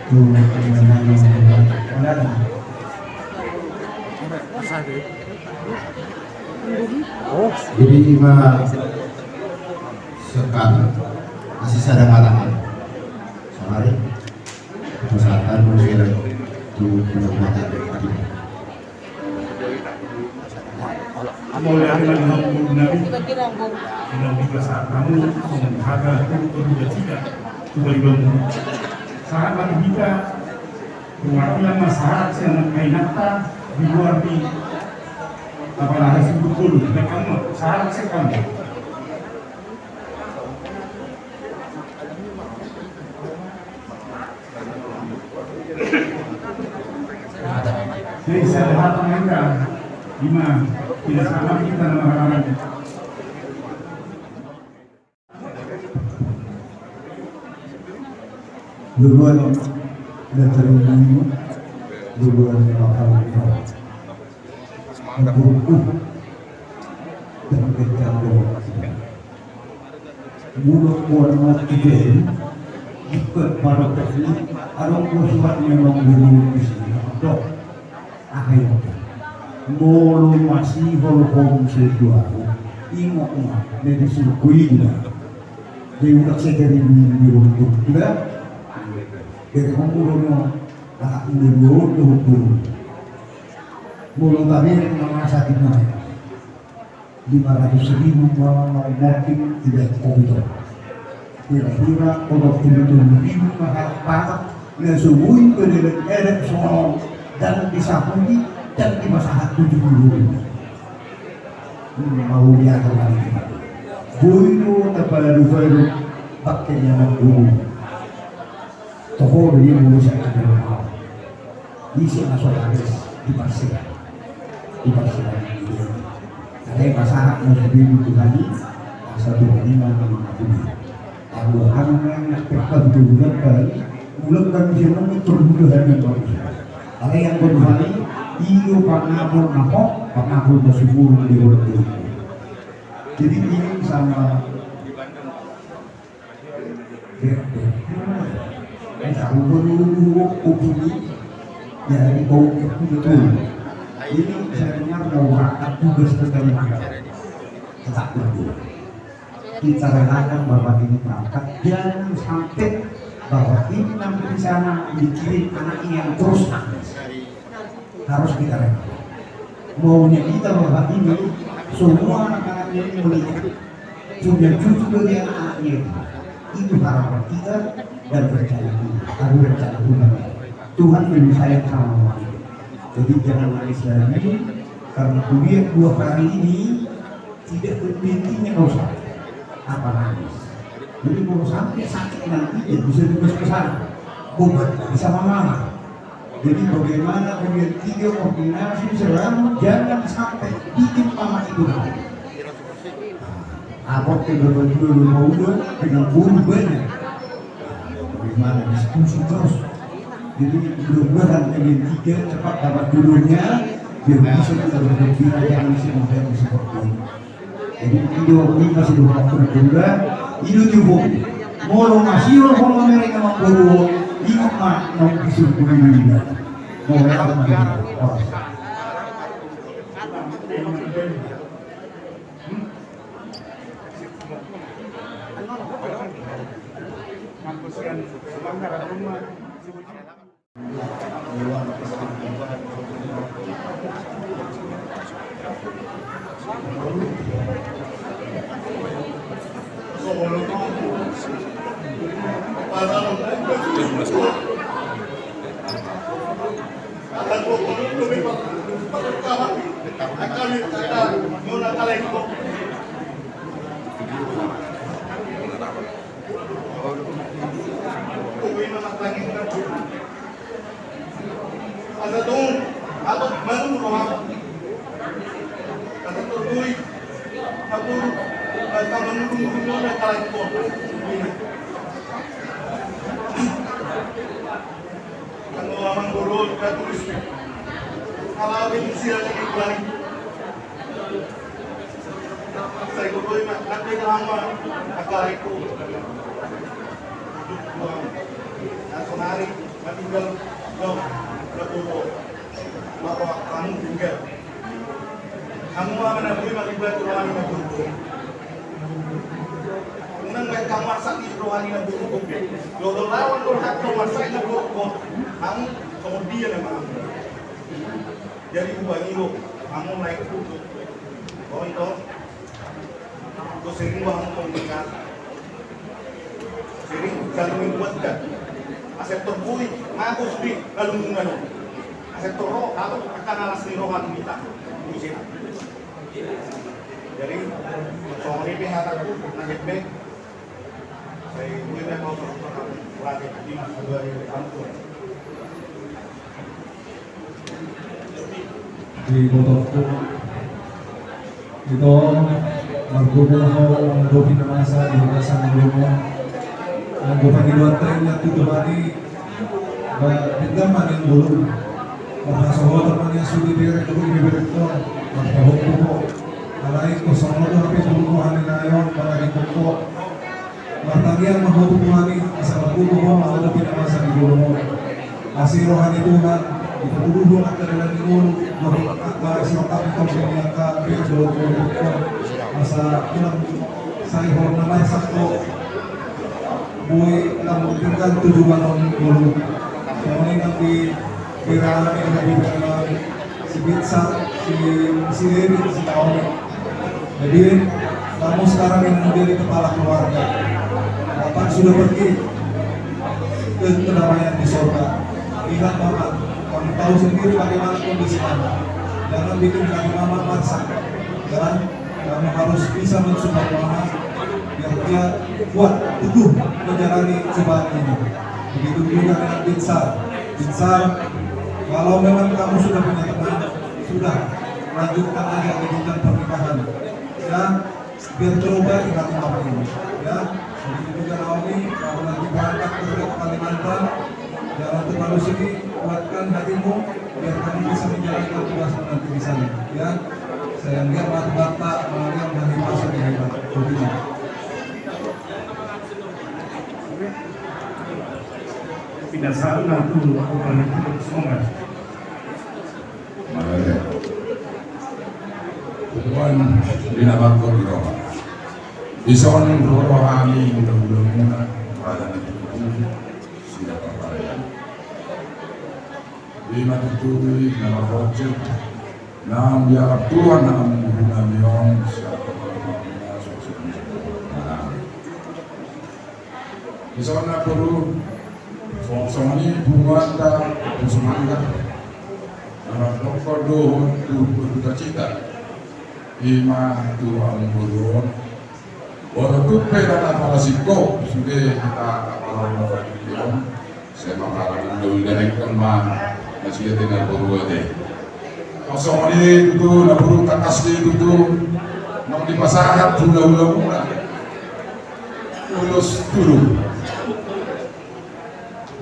tu hulahula nami. Mauliate. Jadi ima sekarang masih sadang anak. Sahari. Pasahathon mauliate tu hulahula nami. Mauliate ma di hamu hulahula nami. Nunga dipasahat hamu songon hata turut-turut kasida tu hulahula nami. Sahat ma di hita, perwakilan ma sahat sian angka inanta di luar ni, apalagi si Bukulu, sahat sian hamu. Jadi, saya harap mereka, ima, tidak sama kita nama-nama. Duluan, datang dulu, duluan, makan. Mangga. Buku. Dan kecambah. Mula kuat mati jadi. Bukan pada teknik. Ada kuat surat memang dulu di sini. Dok. Aha i? Molo masihol ho muse tu ahu, ingot ma na disurgui da. Jadi unang sai jadi di, di runtuk da. Jadi ho molo no anak muda dua on dohot guru. Molo tabereng na masa di mana? Lima ratus ribu ma na mati di bawah covid on. Kira-kira onom puluh tujuh ribu ma halak Batak na so boi pe dielek-elek songon dang disahuli, dang dipasahat tujuh puluh ribu. Hmm, mauliate ma di hita. Boi do tapadu-padu bangke ni amangboru. Toho do ia molo sian hami. Ise na so laris diparsehat. Diparsehat. Alai pasahat ma sude di Tuhan i, asa Tuhan i ma na mangampuni. Tabo hami ma na pekka di bulan kali, bulan kali sian nami terbuka hami bagus. Alai anggo Tuhan i, i do pangapul na hot, pangapul na sumurung di bulan. Jadi ini sama. Jadi, bau betul. Ini saya dengar mau berangkat tugas ke Kalimantan. Tetap berdoa. Kita relakan Bapak ini berangkat. Jangan sampai Bapak ini nanti di sana dikirim anaknya yang terus nangis. Harus kita rela. Maunya kita bahwa ini semua anak-anaknya ini menikah, punya cucu dari anak-anaknya itu. Itu harapan kita dan rencana kita. Tapi rencana Tuhan, Tuhan lebih sayang sama mama itu. Jadi jangan nangis lagi, karena kulihat dua hari ini tidak henti-hentinya kau sakit. Apa nangis? Jadi kalau sampai sakit nanti, ya bisa juga ke sana. Beban bisa mama. Jadi bagaimana kemudian tiga koordinasi selalu jangan sampai bikin mama itu nangis. Apa tidak betul mau dengan guru banyak. Bagaimana diskusi terus. Jadi mudah-mudahan kalian tiga cepat dapat jodohnya, biar bisa kita bergembira, jangan sedih seperti ini. Jadi itu, ini masih dua waktu juga. Itu cukup. Molo masih lo, molo mereka mamboru, ingot ma, mau disuruh juga. Mau apa? Asa tung, atau manung roha. Asa tung, asa manung roha, asa manung roha. Kan mau amang dulu, kan terus. Kalau ada di sini lagi, lagi. Sai gogoi ma, nang pe dalan ma, angka ari tu. Nah, sonari, matinggal, no, na bobo. Maro hamu tinggal. Hamu ma na boi ma, iba tu roha ni na bobo. Unang baen hamu arsak di roha ni na bobo. Jolo lawan do hak do arsak na bobo. Hamu, songon dia na ma. Jadi, ubangi do, hamu naik tu. Oh, itu. Terus sering gua hamu komunikasi. Sering saling menguatkan. Asa tor boi, mago sude, lalu mungano. Asa tor ro, atau akan alas ni roha kita. Jadi, songon i pe hata, na get back. Di botoku, ito, margogo ho mangadopi na masa di bagasan ngolunta. Anggo pangidoanta i na tutu bani, ba, denggan ma nian ngolu. Marhasohotan ma nian sude bere, dohot ibeberenta, marhasohotan ho. Alai ingkon songon on do hape ngolu roha ni na i on, mangadopi ho. Martangiang ma ho tu Tuhan i, asa margogo ho mangadopi na masa di ngolunta. Asi roha ni Tuhan, dipaboa ho angka dalan ni ngolu, dohot angka sirongkap ni tondi ni angka bere dohot ngolu. Asa unang sai ho na marsak do, boi unang denggan tu joloan on ngolu. Songon i nang di bere nami, di bere nami. Si Binsar, si, si Levi, si Naomi. Jadi, kamu sekarang yang menjadi kepala keluarga. Bapak sudah pergi ke kedamaian di surga. Ingat, Bapak, kamu tahu sendiri bagaimana kondisi Mama. Jangan bikin hati Mama marsak. Dan kamu harus bisa mensupport Mama, biar dia kuat, teguh menjalani cobaan ini. Begitu juga dengan Binsar. Binsar, kalau memang kamu sudah punya teman, sudah, lanjutkan aja ke jenjang pernikahan. Ya, biar terobati hati Mama ini. Ya, begitu juga Naomi, kamu lagi berangkat ke Kalimantan, jangan terlalu sedih, kuatkan hatimu, biar kamu bisa menjalankan tugasmu nanti di sana. Ya, saya lihat mata-mata, Maria, dari masa di hebat. Begini. Pinasarna tu, semangat. Tuhan, di na margogo di roha. Dison roha ni hulahula muna, raja ni tutu, sida parparean. Di na tutu i na marhojek, na diarap Tuhan na manggugu nami on, siapa na Dison na boru, songon i punguanta, tu sumangga. Anak dokter dohot tu berduka cita. Ima tu amang boru on. Boru tu pe na pala singkop, sude hita apala na berduka. Saya mapala na udah nengkon ma, masih ada na boru ate. Songon i tutu, na boru tangkas ni tutu, nang dipasahat hulahula muna. Ulos turu.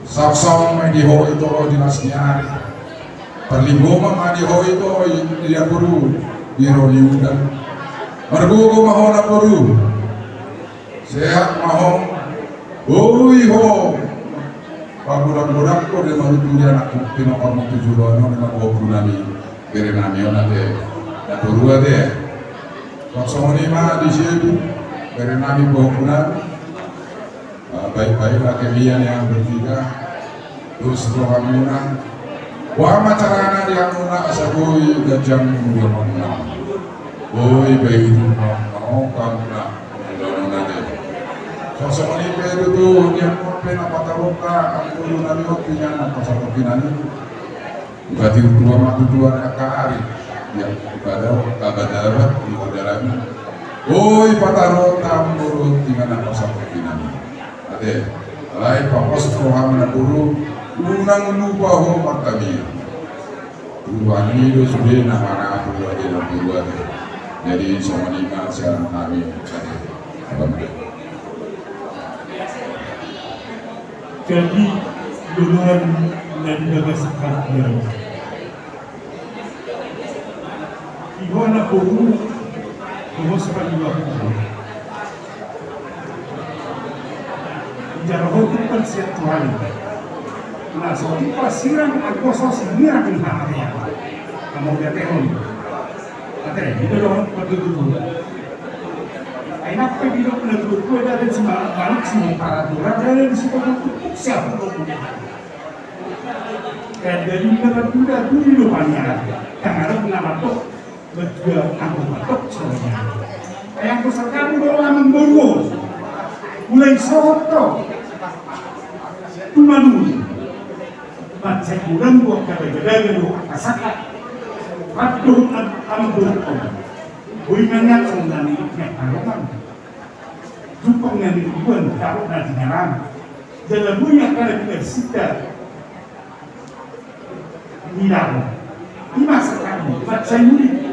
Saksang ma di ho ito di las ni ari. Parlinggoman ma di ho ito di na boru di ro ni udan. Margogo ma ho na boru. Sehat ma ho. Oi ho. Pagodang-godang ho di malutu di anakku. Pinokormu tu joloan on di magopu nami. Bere nami on ate. Na boru ate. Songon i ma di situ. Bere nami gopu nami. Ah, baik-baik lah kalian yang bertiga. Terus rohamuna. Boha ma carana di hamuna asa boi ganjang umur hamuna. Boi bayu hamuna. Songon i pe tutu di hamuna pe na pataruka angkulu nami opi na pasapoti nami. Ibati utua ma tutu ari angka ari. Ibada, ibada, ibada. Boi pataruhon tamboru di na pasangkap inang. Ate, alai pos roham na boru, unang lupa ho martamiang. Tuhan i do sude na mangatur ate na boru ate. Jadi songon i ma sian hami ate. Jadi loloan na di bagasan hati. Iho na boru, boru sepanjang waktu. Ijalo ho tu pansiat Tuhan. Na so tu pasirang anggo so sinirang ni hamatean. Kamu dia tehon. Ate, di dalam pertuturan. Ai nang pe didok na tutu ada di si malak, malak si paraturan, ada di si pokok, siapa pokok. Kan jadi na tutu ada tutu di depannya. Kan ada nama tok. Berjuang aku batok soalnya. Ayang besar kamu bawa amang boru. Mulai soto. Tumanu. Baca bulan buat kada-kada lu kasaka. Waduh, amang boru. Boi nanya soalnya ni karoman. Jupang yang dibuat taruh dari dalam. Dalam boi yang kada kita sita. Nidang. Ima sekarang, ima sayuri.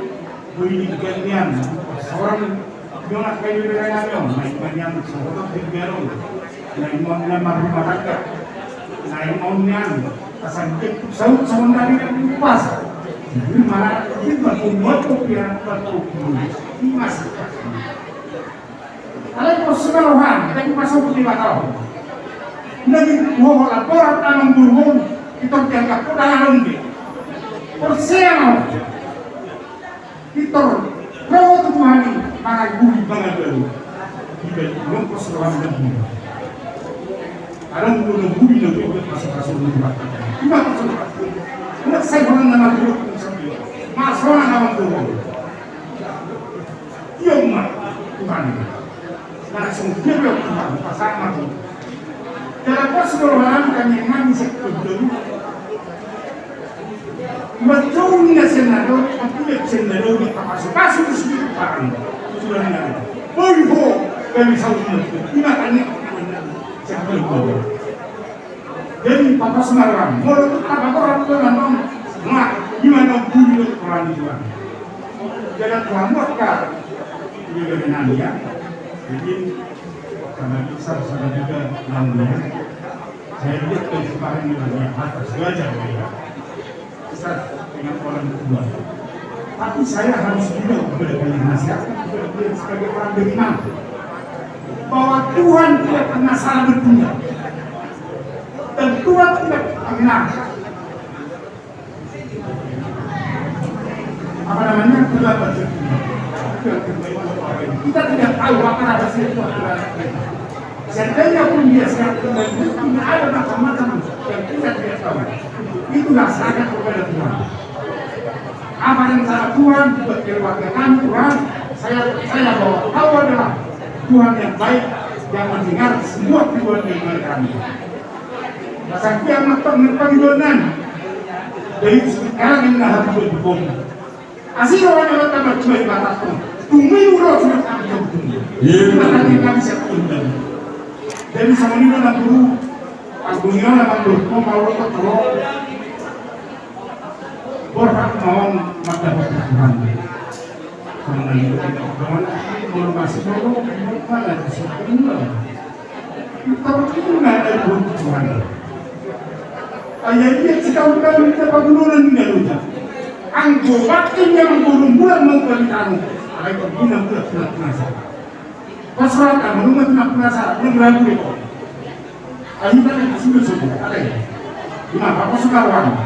Boi ni gantian. Seorang nyonak kayu dengan ayam, naik banyan, seorang di garong. Naik mau nyamar rumah tangga. Naik mau nyan, pasang jeput saut sama tadi kan pas. Jadi malah itu buat kopi, buat kopi. Ima sekarang. Alai pos na roham, tapi pasok di batau. Nagi bohol laporan tanam burung, itor dianggap ko dalam di. Porsea mau. Itor, roho tu Tuhan i, mangai bui, mangai balu. Di balik, non pos roham dan bui. Ada guru dan bui dan bui, pasok-pasok di batau. Ima pasok-pasok. Nggak saya orang nama burung, sampai. Mas orang nama burung. Ia ma Tuhan. Langsung dia bilang Tuhan, pasangan tu. Dalam pas rohana kami nangis sekejap. Macam ni senado, aku lihat senado ni pasu-pasu tu sini Tuhan. Tuhan ni. Boi ho, kami sahur ni. Ima kan ni. Sekejap. Jadi papa semarang, molo tu papa orang tu memang mak, di mana bumi lo orang Tuhan. Jadi Tuhan buat kah? Dia dari nani ya. Jadi karena besar sana juga namanya. Saya lihat dari kemarin di atas gajah ya. Besar dengan orang tua. Tapi saya harus bilang kepada kalian, nasihat kepada kalian sebagai orang beriman, bahwa Tuhan tidak pernah salah bertindak. Dan Tuhan tidak pernah, apa namanya, terlambat bertindak. Kita tidak tahu apa rahasia Tuhan terhadap kita. Seandainya pun dia sangat terlambat, tidak ada macam-macam yang kita tidak tahu. Itulah serahkan kepada Tuhan. Apa yang salah Tuhan buat keluarga kami, Tuhan, saya percaya bahwa Kau adalah Tuhan yang baik, yang mendengar semua keluhan daripada kami. Pasang Tuhan matang dan panggilan. Dari sekarang ini harus berhubung. Asiro adalah tambah cuma di batas tu. Tumi ulo sudah kami yang tumi. Iya. Terima kasih kami siap tundang. Dari sama ini orang guru. Aku ni orang guru. Mau mau lo tak lo. Borhat mau mata Tuhan. Sama ini orang mau masih mau mana di sini. Taruhna na di Tuhan. Ai ia sitaon kami na pagunonan ni galuja. Anggo bakti ni amang boru bulan mau kami tanu. Alai kami na bulan bulan penasa. Pasrah kami rumah tengah penasa. Nang ragu deh kok. Ai kita kan sudah sudah. Alai. Ima apa sudah wan.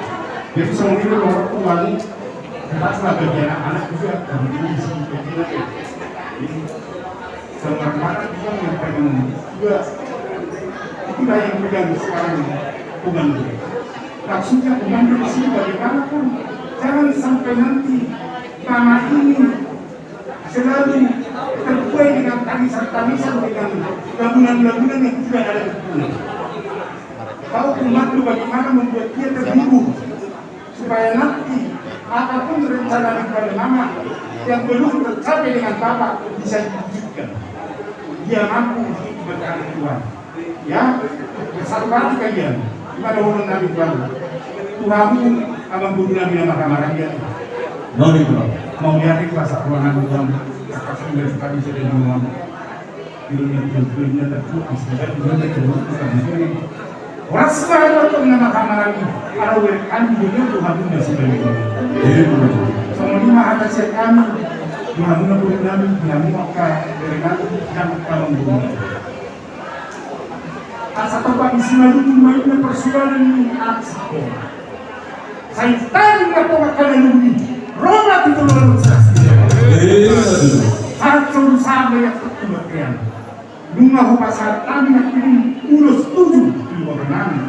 Jadi sama ini lo waktu wali. Kita sudah bagian anak juga. Kami ini di sini. Sementara kita yang pegang juga, itulah yang pegang sekarang komandan. Maksudnya komandan di sini bagaimanapun, jangan sampai nanti nama ini selalu terbuai dengan tangisan-tangisan, dengan lamunan-lamunan yang tidak ada hubungan. Tahu komandan bagaimana membuat dia terhibur. Supaya nanti Apapun rencana Debata Ama yang belum tercapai dengan Bapa bisa diwujudkan. Dia mampu untuk bertahan, Tuhan. Ya, bersatu hati kalian. Di mana orang Nabi Tuhan? Tuhanmu, abang guru Nabi nama kamar dia. Noni, Bro. Mau lihat di kelas satu anak Tuhan. Kakak sudah sekali sudah di rumah. Horas ma roha tu nama kamar ni, aro we kami dulu tu hatu na sibali. Songon i ma hata sian hami, di hamu na boru nami, di hamu angka bere nami, di hamu angka amang boru nami. Asa topa ni si Maluku ma inna parsibalan ni anak siko. Sai tadi na tonga kana lumi. Roma tu tolu lalu saksi. Iya, iya. Satu sama yang tertutup yang. Nunga hupasahat hami nangkining ulos tujuh tu iboto nami.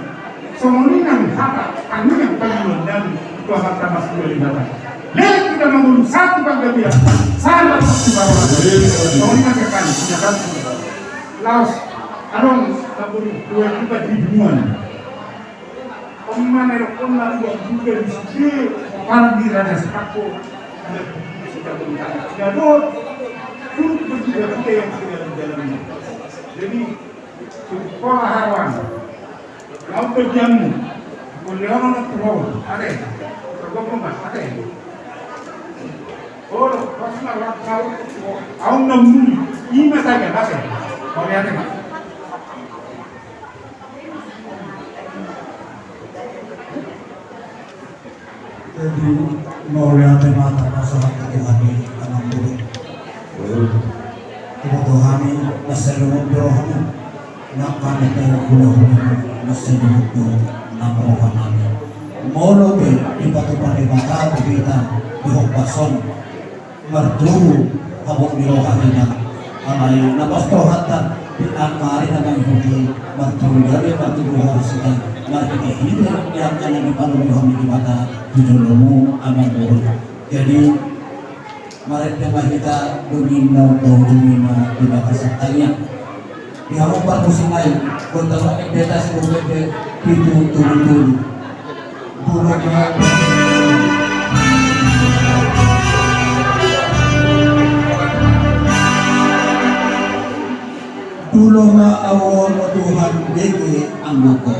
Songon i nang hata tangiang pangidoan nami tu Amanta na martua Debata. Leleng hita mangolu satu panggabean. Sahat tu baroa. Songon i nang kekan, sinyatakan. Laos, adong, sabun, dua juga di binuan. Pemain rokok na dua juga di sini, paling di Raja Sepako. Sudah berjalan. Sudah dua. Turut berjuga kita yang sudah berjalan. Jadi, pola haruan. Kau kerjamu. Boleh orang nak turun. Ada. Tergolong mas, ada. Oh, pas nak kau. Kau nemu. Ini saja, ada. Kau lihat, Pak. Jadi, mauliate ma tapasahat tu Tuhan i, amang boru. Iboto hami, mansai dohot do rohamu. Nang hami pe hulahula, mansai dohot do nang roha nami. Molo pe dipatupa Debata tu hita di hombas on. Martubu habot ni roha hita. Alai na pos rohanta di angka ari na mangihut i martubu gabe martubu horas hita. Marhitehite di angka na dipalobi ho ni Debata tu jolomu amang boru. Jadi marende ma hita dung i na ujungna di bagasan tangiang. Di hamu parmusikna i, gondang na endeta si dompet pe pitu tolu tolu. Dua ma, dua ma au on Tuhan bege anggo ho.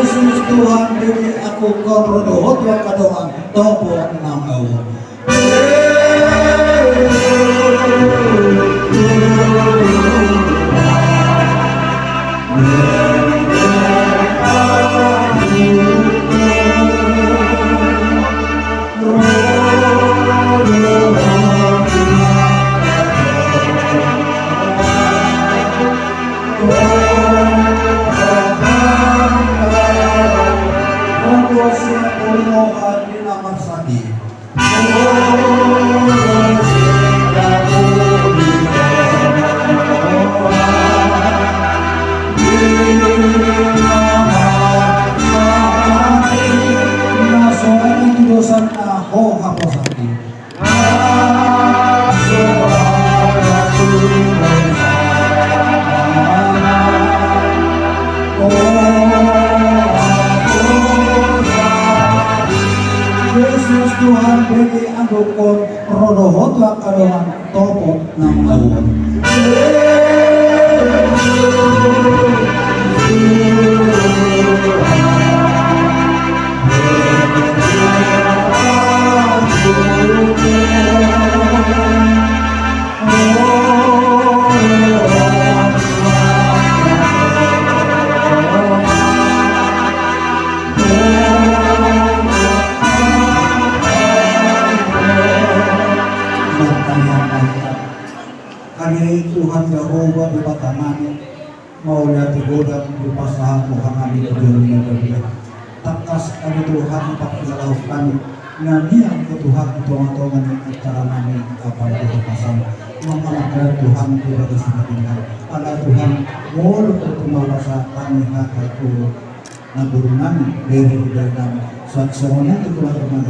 Jesus Tuhan, bege anggo ho ro dohot tu angka dongan, topot nang au on. Jesus Tuhan, bege anggo ho ro dohot tu angka dongan, topot nang au on. Hami Tuhan Jahowa Debata nami, mauliate godang dipasahat Ho hami tu joloan on. Tangkas hami Tuhan, pangkilalaon hami, Na nian, o Tuhan, di tongatonga ni acara nami, apala di hatamu. Mangalaga Tuhan, di bagas hati nami. Ala Tuhan, molo pertumau rasa kami hata tu na boru nami, bere di bere nami. Suat songon itu Tuhan,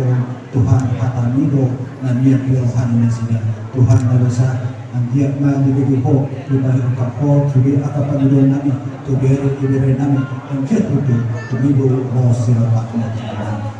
Tuhan, hata ni do, na nian di roha ni nasida. Tuhan na basa, anggiat ma dibegeho, dibahen ho, sude angka pangidoan nami, tu bere, di bere nami, anggiat tutu, tumibo ro sirapatna.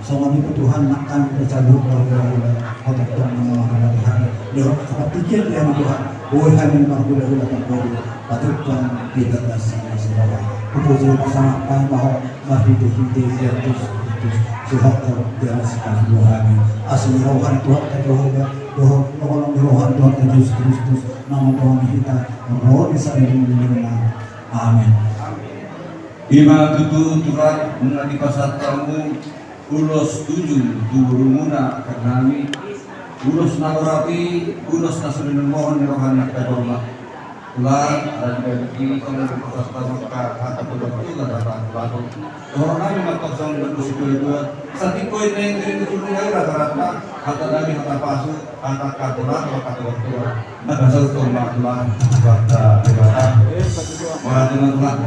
Songon i pe Tuhan, nang hami pe saluhut marhulahula, hotongtong na mangalaho hami. Lewat hata pikiran di hami Tuhan, boi hami marhulahula, tapori, patupang di bagas ni sirapatna. Hupuji pasangan kami bahwa marhitehite Jesus Kristus, sehat kau dari sekarang dua hari. Asal rohan Tuhan kata Jehovah, dohot, dohot rohan Tuhan kata Jesus Kristus, nama Tuhan kita, roh di sana di dunia. Amin. Ima tutu Tuhan, nunga dipasahat hamu ulos tuju tu borumuna, angka nami, ulos na borat i, ulos na so binahen ni rohana angka jolma. Ulang, ala ni bagi, songon na dipasahat hamu angka hata tulang-tulang, hata tulang. Dohonon nami ma tong songon na dua pulu dua, sahat tu na ingkon di tolu ni rata-rata, hata nami hata pasu, hata kabulan, hata tulang-tulang. Maka saut tong ma tulang, hata tulang. Maka tulang-tulang.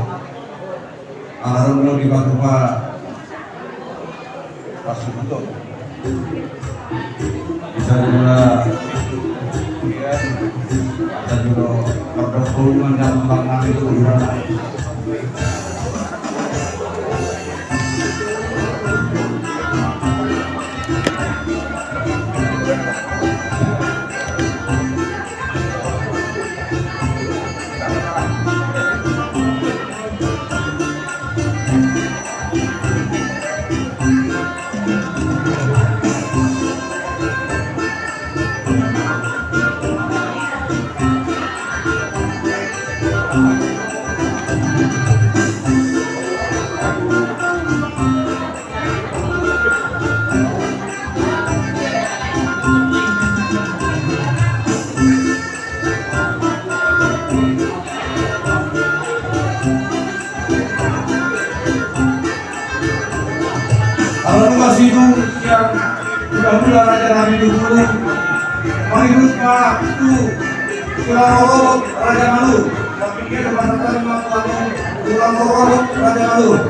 Ala ro do dipatupa pasupasu. Bisa juga, bisa juga mardok kolom manjang bang nami tu. Ala nunga sidung sian hulahula raja nami di hulu, mangihut ma tu tulang rorobot Raja Malur. Tapi dia dapat datang ma tu tulang rorobot Raja Malur.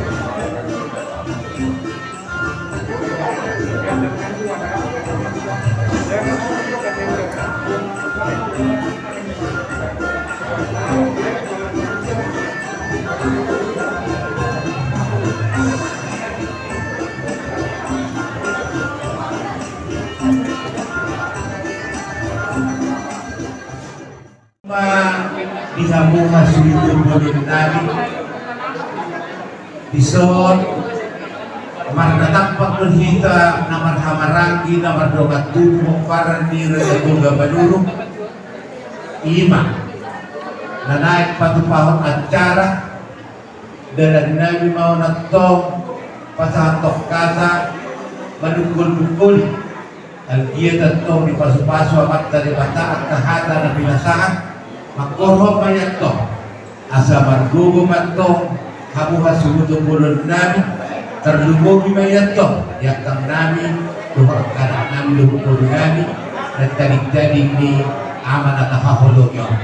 Ma di hamu hasuhuton bolon nami, dison marnatampak do hita na marhahamaranggi na mardongan tubu pomparan ni Raja Toga Manurung. Ima na naeng patupahon acara. Dalan nami ma on antong pasahathon hata manungkol-nungkoli. Anggiat antong dipasupasu Amanta Debata angka hata na pinasahat. Mangkorhon ma i antong asa margogo ma antong hamu hasuhuton bolon nami. Tarlumobi ma i antong di angkang nami dohot angka anak nami dohot boru nami na tading-tading ni ama na tahaholongi on.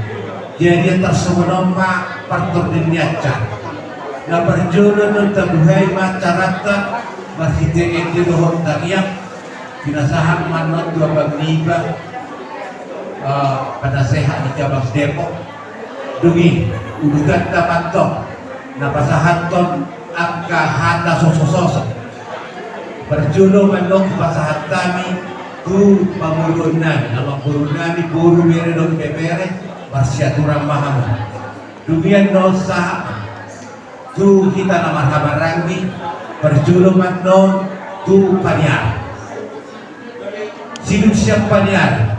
Jadi tarsongon on ma partondion ni acara. Na parjolo annon tabuhai ma acaranta marhite ende dohot tangiang. Pinasahat ma annon tu abang niba, eh, panasehat di cabang Depok. Dung i udutanta ma antong na pasahathon angka hata sosososo. Parjolo ma annon pasahat hami tu pamoruon nami, amangboru nami, boru, bere dohot ibebere, marsiaturan ma hamu. Dung i annon sahat tu hita na marhahamaranggi, parjolo ma annon tu paniar. Sidung sian paniar,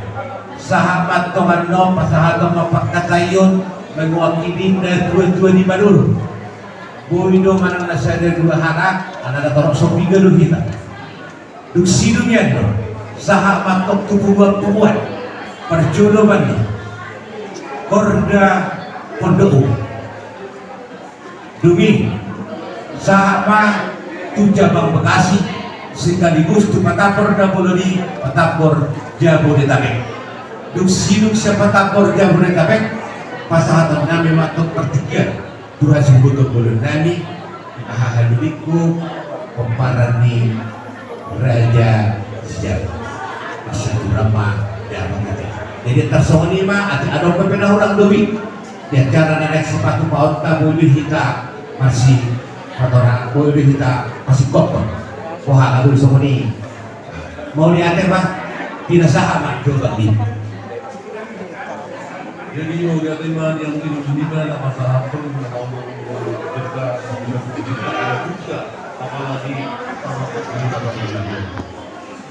sahat ma antong annon pasahaton ma pangkataion mewakili na tua-tua ni Manurung. Boi do manang na sada dua halak, ala na torop so piga do hita. Dung sidung i annon, sahat ma antong tu punguan-punguan, parjolo ma annon Korda Pondok U. Dung i sahat ma tu cabang Bekasi, Sekaligus tu patambor na bolon i, patambor Jabodetabek. Dung sidung sian patambor Jabodetabek, pasahaton nami ma antong partingkian tu hasuhuton bolon nami, haha dudingku, pomparan ni Raja Sijalo. Masa tu rama, ya, mangate. Jadi, tarsongon i ma, ate adong pe na hurang dohot. Di acara na naeng sipatupaonta, boi do hita masipatorang, boi do hita masingkophon. Boha, lagu songon i. Mauliate ma, pinasahat ma, coba di. Jadi, mauliate ma, yang ini, ini ma na pasahathon, na mau, mau, mau, kita, kita, kita, kita, apalagi, sama, kita, kita, kita.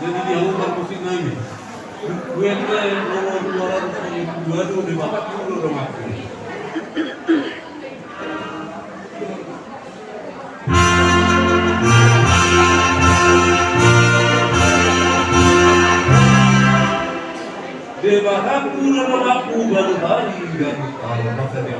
Jadi, di awal musik na ini. Duete nomor dua ratus tujuh puluh dua, Debata Kuro Romaku. Debata Kuro Romaku, baru tadi dan tahu masa dia.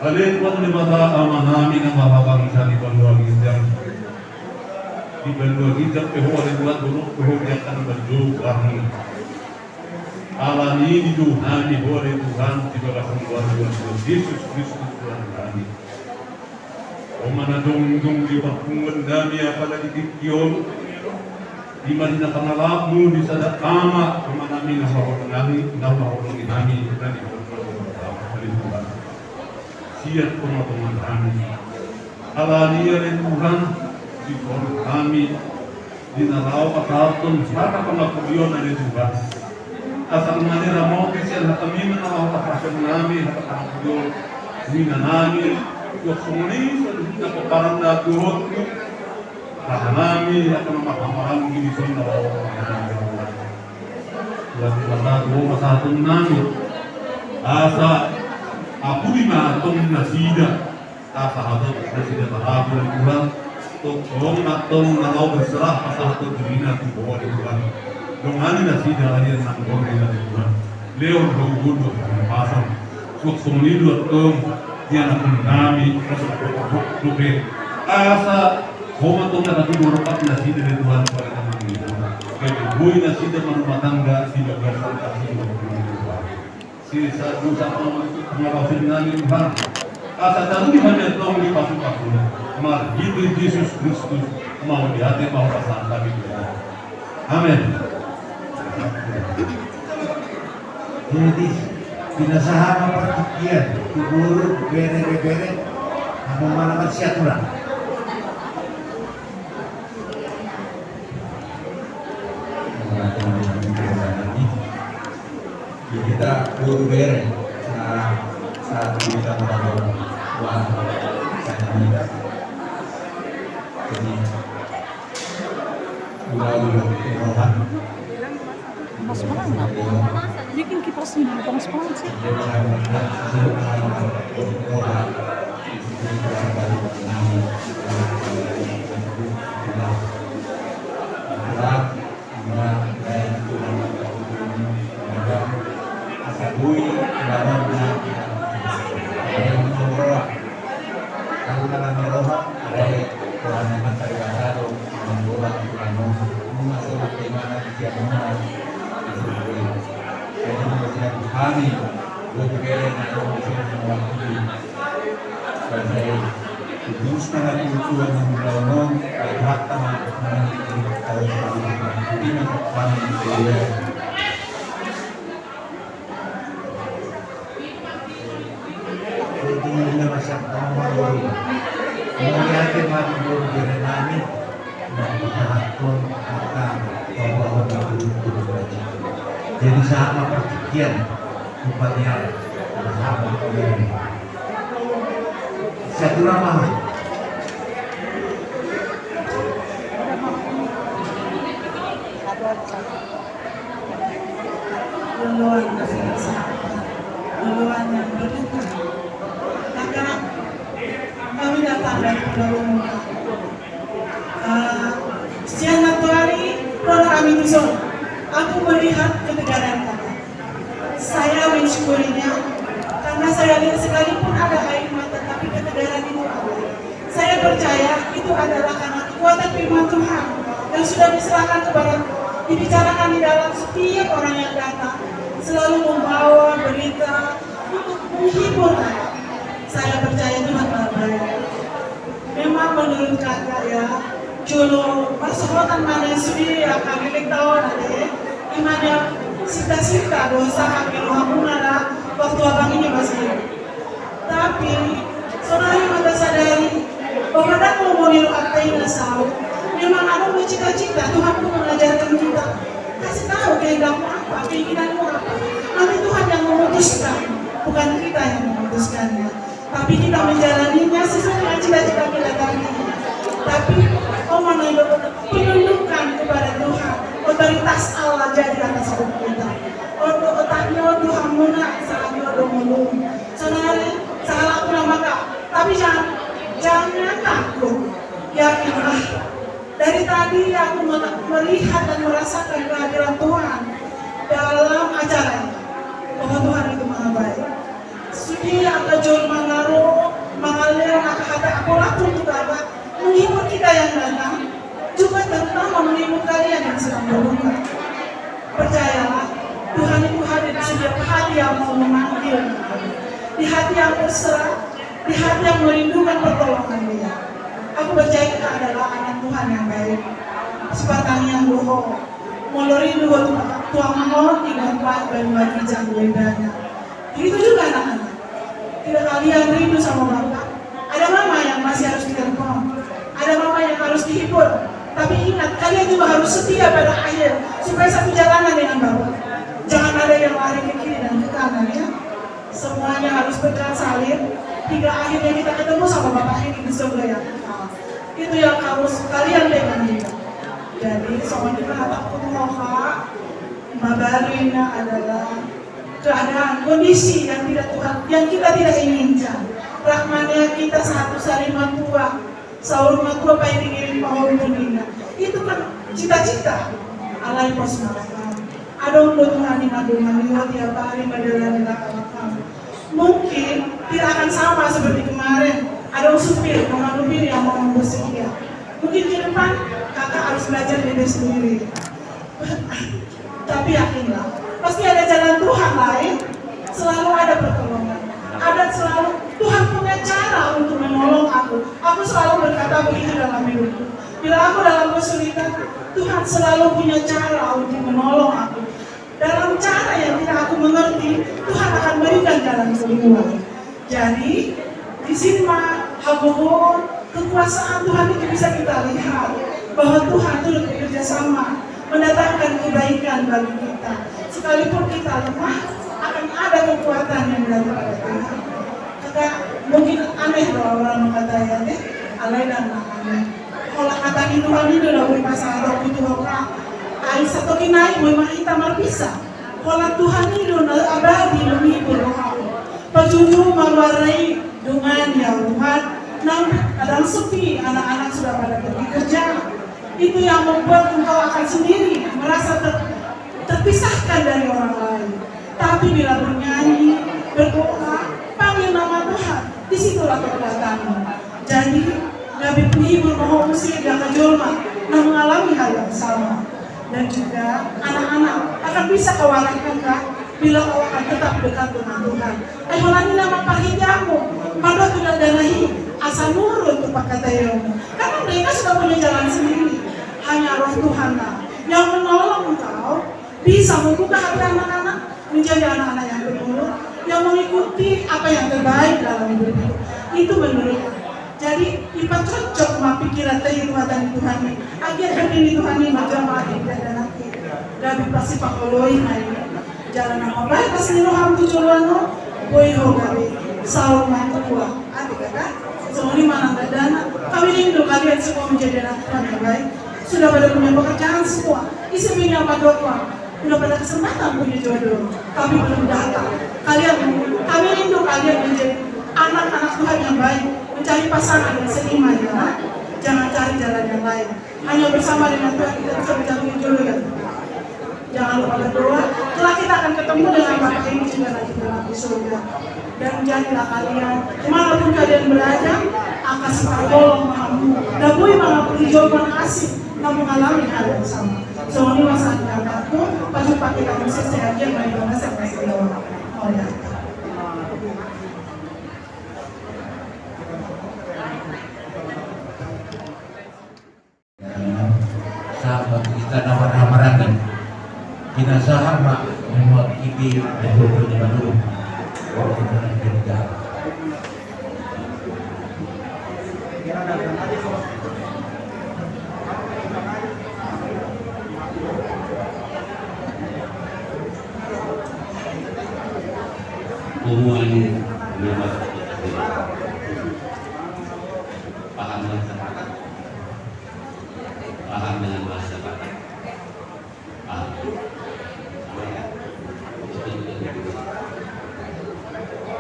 Ale Tuhan Debata Amanami na marhabangsa di banua ginjang. Di banua ginjang pe Ho ale Tuhan, dolok pe Ho di angka na manjou hami. Alani i dijou hami Ho ale Tuhan, di bagasan goar ni Tuhan Jesus Kristus Tuhan nami. Ho ma na jongjong di parpunguan nami, apala di tingki on. I ma di na pangalapmu di sada ama, Amanami na huhaholongi hami, na huhaholongi hami, na di parpunguan nami, ale Tuhan. Sian tongatonga nami. Alani i ale Tuhan, dison hami di na laho pasahathon hata pangapudion ale Tuhan. Asa nunga diramoti sian hatami ma na laho pasahathon nami hata pangapudion. Ninna nami, suang songon i saluhutna pomparan na dohot tu raja nami, angka na marhahamaranggi dison na laho pasahathon nami. Tuhan, Tuhan, Tuhan, pasahathon nami. Asa apuli ma antong nasida. Asa hatop nasida tarapul ale Tuhan. Tongtong ma antong na laho berserah pasahathon dirina tu Ho ale Tuhan. Dongani nasida ale nang gomena ale Tuhan. Lehon hagogoon dohot hahipason. Suang songon i do antong di anakkon nami, asa dope. Asa Ho ma antong na tatubu rompat nasida ale Tuhan, pala na mangihut. Gabe boi nasida marumah tangga di bagasan asi ni Ho ale Tuhan. Sesa dosa pangabasan nami Tuhan. Asa taruli hami antong di pasupasu. Marhite Jesus Kristus, mauliate ma hupasahat hami tu Ho. Amen. Jadi, pinasahat ma partingkian tu boru, bere, bebere, na manang siaturang. Kita guru bere, nah, saat kita melakukan wah, saya minta. Jadi, guru, guru, guru, Rohan. Panas banget. Bikin kipas ini panas banget sih. Kami, gue juga yang ada di sini semua. Dan saya, terus karena itu Tuhan yang menolong, saya harap teman-teman ini harus kami, kami, kami, Jadi, ina ma sian hamu ma guru. Mauliate ma tu guru bere nami, na pasahathon hata paboahon na guru tu guru. Jadi, sahat ma partingkian, upa ni au, sahat ma partingkian. Siaturama. Loloan, loloan yang berduka. Maka kami datang dari Pulau Lombok. Eh, siang atau hari, roh kami di sana. Aku melihat ketegaran kata. Saya mensyukurinya karena saya lihat sekalipun ada air mata, tapi ketegaran itu ada. Saya percaya itu adalah karena kekuatan firman Tuhan yang sudah diserahkan kepada, dibicarakan di dalam setiap orang yang datang, selalu membawa berita untuk menghibur. Saya percaya Tuhan maha baik. Memang menurut kakak ya, jolo marsohotan ma na sude angka lima taon ate, ima na sinta-sinta do sahat di rohamuna waktu abang ini masih hidup. Tapi sonari ma tasadari bahwa dang lomo ni rohanta i na saut. Memang adong do cita-cita, Tuhan pun mengajarkan kita. Kasih tahu kehendakmu apa, keinginanmu apa. Nanti Tuhan yang memutuskan, bukan kita yang memutuskannya. Tapi kita menjalaninya sesuai dengan cita-cita kita tadi. Tapi, oh, mana itu penundukan kepada Tuhan, otoritas Allah jadi atas hidup kita. Untuk otaknya Tuhan muna saat dia udah ngomong. Saudari, salah aku nama kak. Tapi jangan, jangan takut. Yakinlah. Dari tadi aku mena-, melihat dan merasakan kehadiran Tuhan dalam acara ini. Bahwa Tuhan itu maha baik. Sude angka jolma na ro mangalehon angka hata apapun tu Tuhan, menghibur kita yang datang, juga terutama menghibur kalian yang sedang berduka. Percayalah, Tuhan itu hadir di setiap hati yang mau memanggil, di hati yang berserah, di hati yang merindukan pertolongan Dia. Aku percaya kita adalah anak Tuhan yang baik. Sipatangiang do ho. Molo rindu ho tu Tuhan, ingot ma banua ginjang do ibana. Begitu juga anak-anak. Tidak kalian rindu sama Bapak? Ada mama yang masih harus ditelepon. Ada mama yang harus dihibur. Tapi ingat, kalian juga harus setia pada akhir supaya satu jalanan dengan Bapak. Jangan ada yang lari ke kiri dan ke kanan, ya. Semuanya harus berjalan salib hingga akhirnya kita ketemu sama Bapak ini di surga yang kekal. Itu yang harus kalian pegang juga. Jadi, songon i ma hatangku tu ho, mabalu i na adalah keadaan, kondisi yang tidak Tuhan, yang kita tidak inginkan. Rap ma nian hita sahat tu sari matua, saur matua pairing-iring pahompu ninna. Itu kan cita-cita. Alai pos ma roham. Adong do Tuhan i na mandongani ho tiap hari, mandalani langkah-langkahmu. Mungkin tidak akan sama seperti kemarin. Adong supir, mama supir yang mau membersihkan. Mungkin ke depan kakak harus belajar beda sendiri. Tapi yakinlah, pasti ada jalan Tuhan lain. Selalu ada pertolongan. Ada selalu, Tuhan punya cara untuk menolong aku. Aku selalu berkata begitu dalam hidupku. Bila aku dalam kesulitan, Tuhan selalu punya cara untuk menolong aku. Dalam cara yang tidak aku mengerti, Tuhan akan berikan jalan keluar. Jadi, di sini ma hagogoon, kekuasaan Tuhan itu bisa kita lihat bahwa Tuhan turut bekerja sama mendatangkan kebaikan bagi kita. Sekalipun kita lemah, Ada kekuatan yang dari pada Tuhan. Kata, mungkin aneh kalau orang mengatakan, ya, alai dan aneh. Kalau kata Tuhan itu udah beri masalah itu, orang ai satu kinai, memang kita marpisa. Kalau Tuhan itu udah abadi, lebih berdoa. Pajujur maluarai dengan ya Tuhan. Nah, kadang sepi, anak-anak sudah pada pergi kerja. Itu yang membuat engkau akan sendiri, merasa ter- terpisahkan dari orang lain. Tapi bila bernyanyi, berdoa, panggil nama Tuhan, disitulah kekuatanmu. Jadi, gabe penghibur ma ho muse di angka jolma na mengalami hal yang sama. Dan juga anak-anak akan bisa kau arahkan, Kak, bila kau akan tetap dekat dengan Tuhan. Ai holan i nama parhiteanmu, mandok tu dangdang na i, asa nurut tu pangkataion. Karena mereka sudah punya jalan sendiri. Hanya Roh Tuhanlah yang menolong engkau bisa membuka hati anak-anak menjadi anak-anak yang penurut, yang mengikuti apa yang terbaik dalam hidup itu. Itu menurut aku. Jadi, ipacocok ma pikiran tadi tu hata ni Tuhan i. Akhir hata ni Tuhan i, macam apa yang dia dan nanti. Gabe pasti pakoloi ma i. Jala na mambahen pas ni roham tu joloan on, boi ho gabe saur matua. Ate, Kakak, songon i ma nang dangdang na. Kami rindu kalian semua menjadi anak Tuhan yang baik. Sudah pada punya pekerjaan semua. Ise pe na mandok, udah pada kesempatan punya jodoh, tapi belum datang. Kalian, kami rindu kalian menjadi anak-anak Tuhan yang baik, mencari pasangan yang seiman, ya. Jangan cari jalan yang lain. Hanya bersama dengan Tuhan kita bisa menjadi jodoh, ya. Jangan lupa berdoa. Kelak kita akan ketemu dengan Bapa yang di surga, nanti dalam di surga. Dan jadilah kalian, dimanapun kalian berada, akan selalu tolong mahamu. Dan bui mengakui jawaban asik, namun mengalami hal yang sama. Songon i ma sahat ni hatangku, pajumpang hita muse di akhir, mari kita sama-sama berdoa. Mauliate. Sahabat kita na marhahamaranggi. Pinasahat ma membuat ide dan jodoh di Bandung. Waktu dengan kerja. Hubungan dengan paham dengan kata. Paham dengan bahasa Batak? Paham. Sama ya? Itu juga gitu.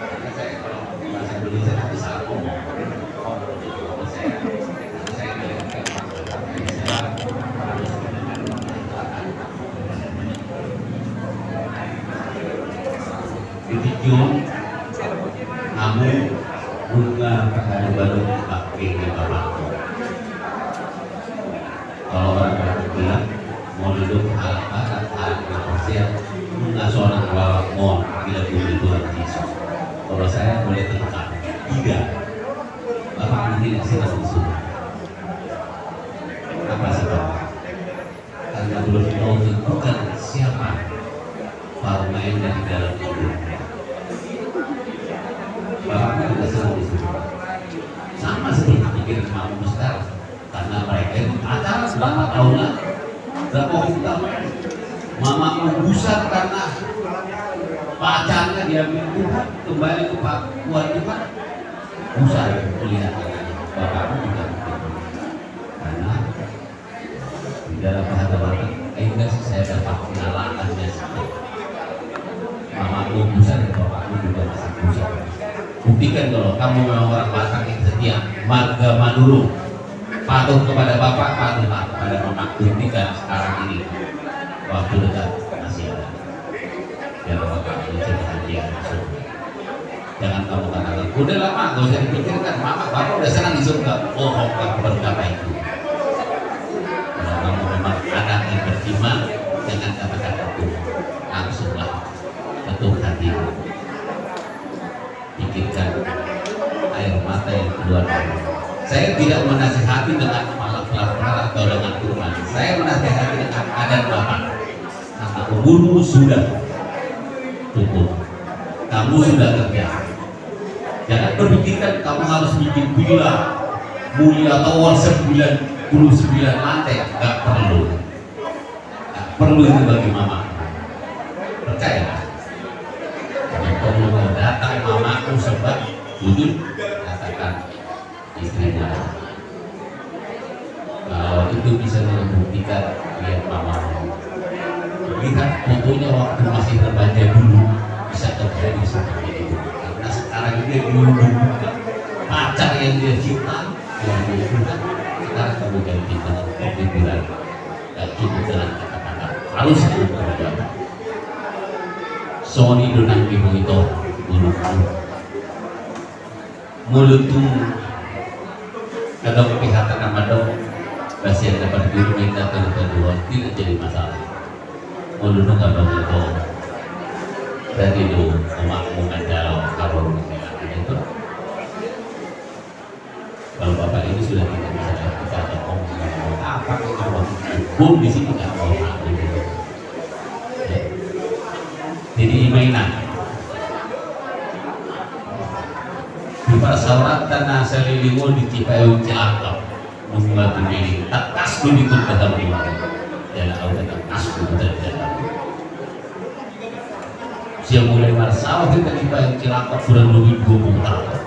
Karena saya kalau bahasa Indonesia nggak bisa ngomong. Kalau saya, saya nggak bisa. Di Tijon, namun bunga pahari baru pakai di bawah. Kalau orang Batak bilang, mau duduk halak Batak, halak Indonesia, nunga sonang lawak mon, bila bumi Tuhan Yesus. Kalau saya boleh tekan, tidak. Bapak ini tidak sedang di surga. Apa sebabnya? Karena belum tahu tentukan siapa parmainnya di dalam hidupnya. Bapaknya tidak sedang di surga. Sama seperti pikiran kamu sekarang. Karena mereka itu pacaran berapa tahun lagi? Berapa waktu lama? Mama mau busan karena pacarnya diambil Tuhan, kembali ke pa-, Tuhan, Tuhan. Busan melihat bapakmu juga begitu. Karena di dalam bahasa Batak, enggak sih saya dapat pengalaman ya. Mamamu busan dan bapakmu juga masih busan. Buktikan kalau kamu memang orang Batak yang setia, marga Manurung, patuh kepada bapak, patuh kepada mama. Buktikan sekarang ini, waktu dekat masih ada. Biar bapak bisa bahagia. Jangan kamu katakan, "Udah lah, Mak, gak usah dipikirkan. Mama, Bapak udah senang di surga." Bohong, kamu baru kata itu. Kalau kamu memang anak yang beriman, jangan katakan itu. Langsunglah ketuk hatimu. Pikirkan air mata yang keluar dari. Saya tidak menasihati dengan malam-malam atau dengan Tuhan. Saya menasihati dengan adat Bapak. Karena umurmu sudah cukup. Kamu sudah kerja. Jangan berpikirkan kamu harus bikin villa Mulia Tower sembilan puluh sembilan lantai. Nggak perlu. Nggak perlu itu bagi mama. Percaya? Datang mamamu sebab bujur, katakan istrinya. Kalau itu bisa membuktikan, lihat mamamu. Lihat fotonya waktu masih remaja dulu, bisa terjadi seperti itu. Karena sekarang dia dulu pacar yang dia cinta, yang dia cinta, sekarang kamu ganti dengan kejujuran. Dan cukup dengan kata-kata halus dan perbuatan. Songon i do nang di boi to, bulu. Molo tung adong pihak na mandok, basian na parjuru, minta tolu tolu, tidak jadi masalah. Molo tung adong itu, berarti do omakmu manjalo, kalau misalnya itu. Kalau bapak ini sudah tidak bisa berbicara, oh, apa yang mau hukum di sini, nggak mau tahu gitu. Ya. Jadi ima i nang di parsaoranta na saleleng on, di Cipayung Cilangkap, nunga tu diri, tangkas do di kota tamu. Jala au tangkas do di kota tamu. Sian mulai marsaor hita di Cipayung Cilangkap kurang lebih dua puluh tahun.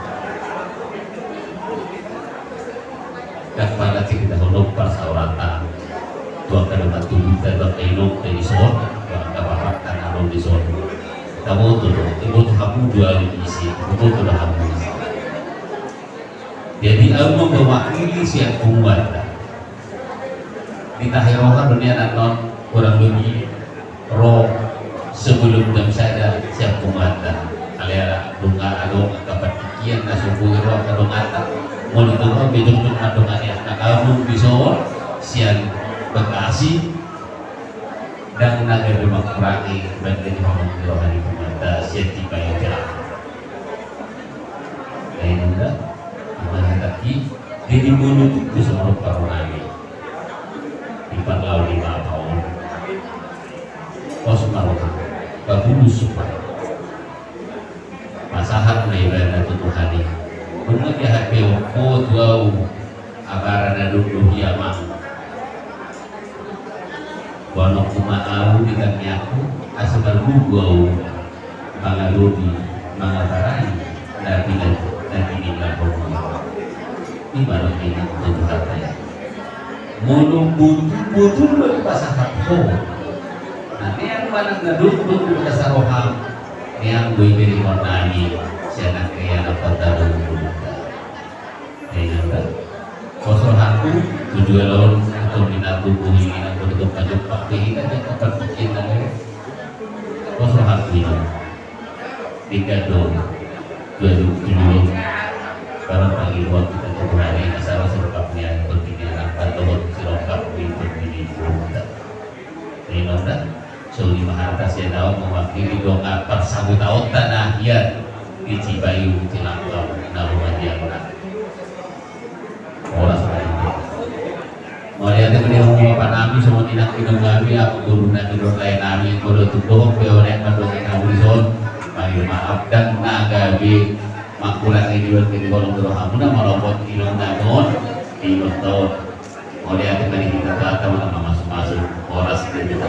Dang pala cerita hono parsaoranta. Tu angka dongan tubunta, tu angka inongta di son, tu angka bapakta na adong di son. Taboto do, taboto hamu do au ise, taboto do hamu ise. Jadi au ma mewakili sian punguanta. Ditahi roha do nian annon, kurang lebih ro sebelum jam sada sian punguanta. Alai ala nunga adong angka partingkian na so boi ro angka donganta. Molo tung ro pe jongjong ma donganta, angka kampung di son, sian Bekasi, ndang na gabe mangkurangi bangga ni hamu ni roha ni punguanta sian Cipayung Cilangkap. Ai nda, ima hatangki, jadi molo tung pe songon on parrohami. Di parlao ni bapa on. Pos ma roha, pabulus supaya pasahat ma ibana tu Tuhan i. Nunga dia hape on, tu au, abara na dung do hia mang. Boanonku ma au di tangiangku, asa marlugu au mangadopi, mangabarai na pina, na pinilahon. Ima do pinilahon Tuhan i. Molo botul, botul do dipasahat ho. Na neang manang na dung, dung do dipasahat ho, neang do iberehon nami sian angka ianakhonta dohot bohunta. Inanta, pos rohangku, tu joloan on, atau minangku, bumi minangku, tu pajumpang pe hita, dia tempat bikin nami. Pos rohangku, inanta. Dingkan do, tu joloan on. Barang pangidoan hita tu Tuhan i, asa ro sirongkap ni angka tingki, angka dohot sirongkap ni tingki. Inanta, songon i ma hata sian au mewakili dongan parsahutaonta na hian di Cipayung Cilangkap na rumah dia. Horas ma i. Mauliate ma di hamu bapa nami, songon i nang inong nami, anak boru nami dohot lae nami, molo tung dohot pe onek mandok hamu di son, mangido maaf, ndang na gabe mangkurangi di bangga ni holong ni rohamuna manopot inong nami on, di inong ta on. Mauliate ma di hita, Tuhan ma na mamasumasu. Horas ma di hita.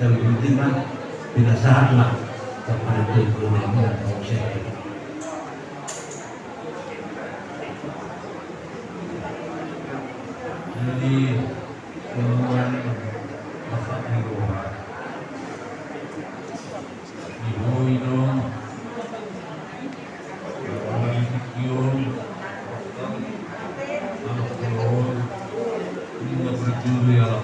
Yang penting kan, pinasahat ma kepada Tuhan, Tuhan yang mau saya. Jadi, kemudian, masak di rumah. Di boi do. Di boi do. Di boi do.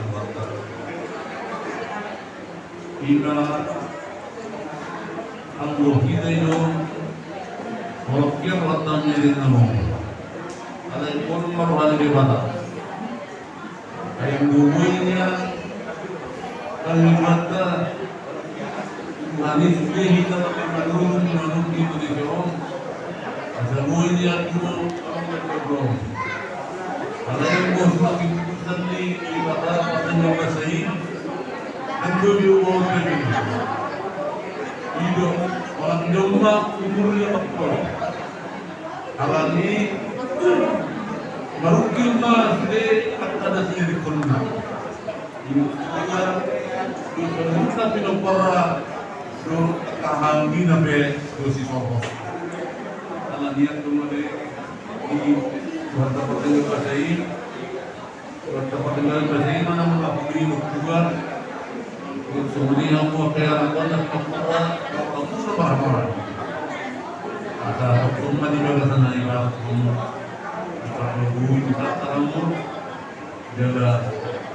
Ima anggo hita i do, holong hian rohanta manjadi na mongol. Alai on ma roha ni Debata. Ai anggo boi nian pangidoanta, Tuhan i sude hita na manurun manurun di Indonesia on. Asa boi nian do. Alai anggo semakin putusan ni Debata pasal na masa i, anggo di umur ini. I do, manang domma umurna ompung. Alani marungkil ma sude angka na sinirikonna. Di umur Pinompar do kahanggina pe do si sopo. Ala nian do mode di Tuhan dapat dengan bahasa ini. Tuhan dapat dengan bahasa ini mana mengakui bertuhan. Untuk semuanya mau kayak anak anak pinompar, kalau kamu sudah marah-marah. Asal kamu mati bebas sana ibarat kamu. Asal kamu itu tak terlalu. Jala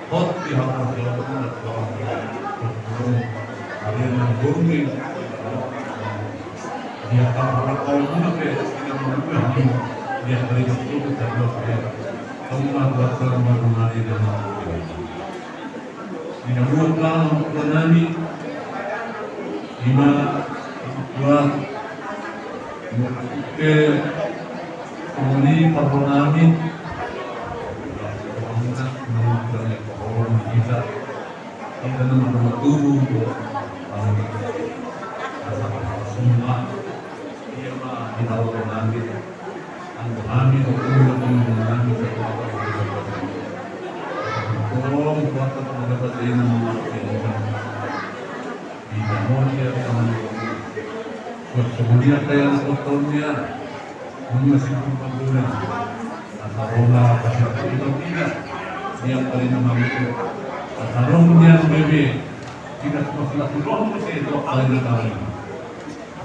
hot di hata segala macam. Kalian yang burung ini. Dia tak pernah kau guna ke, tidak mengguna. Dia dari situ kita dua kali. Kamu mah buat orang baru hari dan mau. Di na muka muka nami. Ima buat Oke, ini parpon nami. Kita nama dua tubuh. Semua dia mah kita orang nami. Anggo nami, orang nami. Tolong kuatkan kepada saya nama. Di Jahowa dia akan buat semuanya kaya kotornya. Ini masih belum boleh. Asal roda kasih kita tidak. Dia paling mampu. Asal roda dia bebe. Tidak masalah roda masih itu kali kali.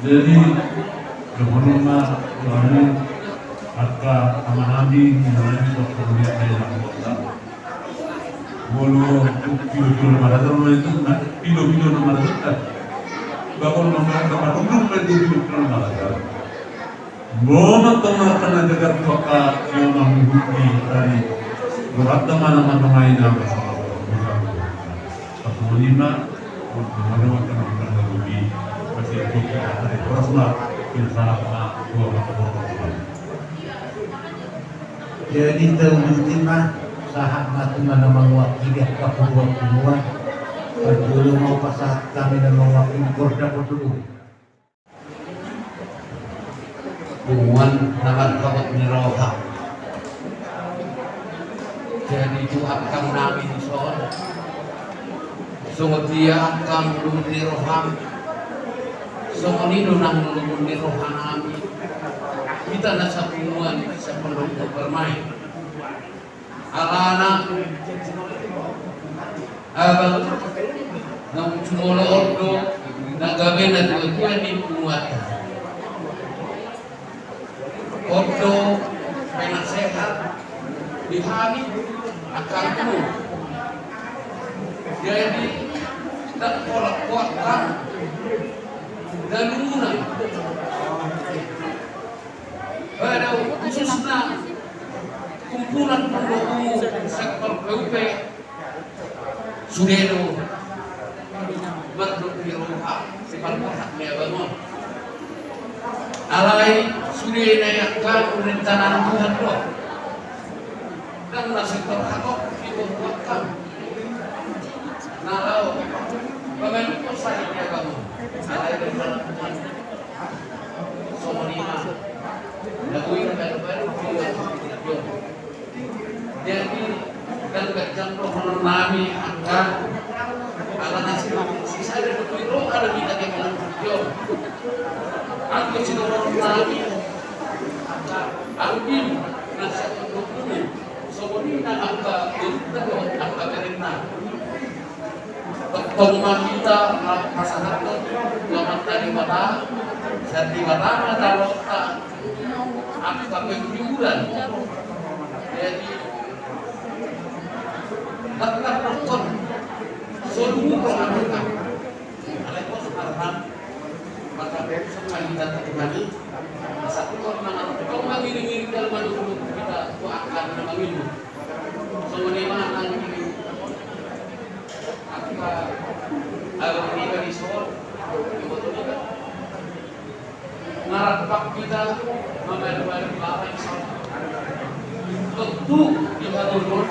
Jadi kemudian mah kami angka amanami mengalami kotornya kaya kota. Molo pilo-pilo na marajar ma itu, pilo-pilo na marajar kan. Bakal mangkata maduduk ma itu pilo-pilo na marajar. Molo tong na kana jaga tu angka na manghuti tadi. Berat ma na manongai na masalah. Pas lima, molo tong na kana rugi. Pas itu kita tadi beras ma, kita salah ma, dua ma. Jadi tauduti ma, sahat ma tu na mangwakili angka punguan-punguan. Parjolo ma pasahat hami na mangwakili Korda Potulu. Punguan na marhabot ni roha. Jadi tu angkang nami dison. Songon dia angkang lulus ni roham. Songon i do nang lulus ni roha nami. Hita na sapunguan, sapondok do bermain. Alana abang na jumolo on do na gabe na tua-tua ni punguanta. On do penasehat di hami angkangmu. Jadi ndang pola kuat kan daluna. Pada khususna kumpulan pendukung sektor P U P sude do mardok ni roha siparpahat ni abang on. Alai sude na i angka rencana ni Tuhan do. Ndang na sektor hatop dibuat-buatkan. Na laho pamenukon sahat ni abang on. Alai rencana Tuhan. Songon i ma. Na boi na baru-baru. Jadi ndang ganjang dohonon nami angka. Ala na sisada do boi ro ada di lagi malam. Anggo sidohonon nami angka. Anggo na satu dua puluh. Songon i na angka berita dohot angka berita. Tong ma hita pasahathon tu Amanta Debata, sian Debata ma tarotta angka penghiburan. Jadi tetap rukun seluruh angka. Alai pos arhan maka semua kita terjadi. Satu orang kau mengiring-iring dalam hidup kita, tu angka na mangiring. Songon i ma nang i. Angka abang ni bani sor. Ngarap hita mamadu-adu bapa i sor. Tentu di harumon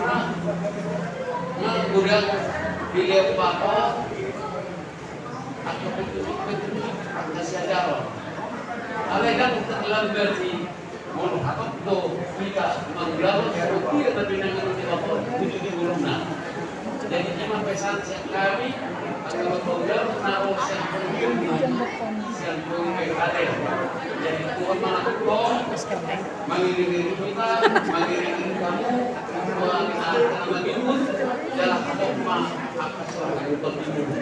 na godang di lepak bapa. Angka petunjuk-petunjuk, angka siajaran. Alai ndang terlambat i. Molo hatop do hita mangulahon, tidak tapi nang itu di bapa, itu di uluna. Jadi Jadi, ima pesan sian hami, atau program na ro sian penggium, sian penggium hadir. Jadi, Tuhan ma na tongtong mangiring-iring hita, mangiring-iring hamu, buat anak-anak ibu, jala hatop ma angka suara yang bertimbul.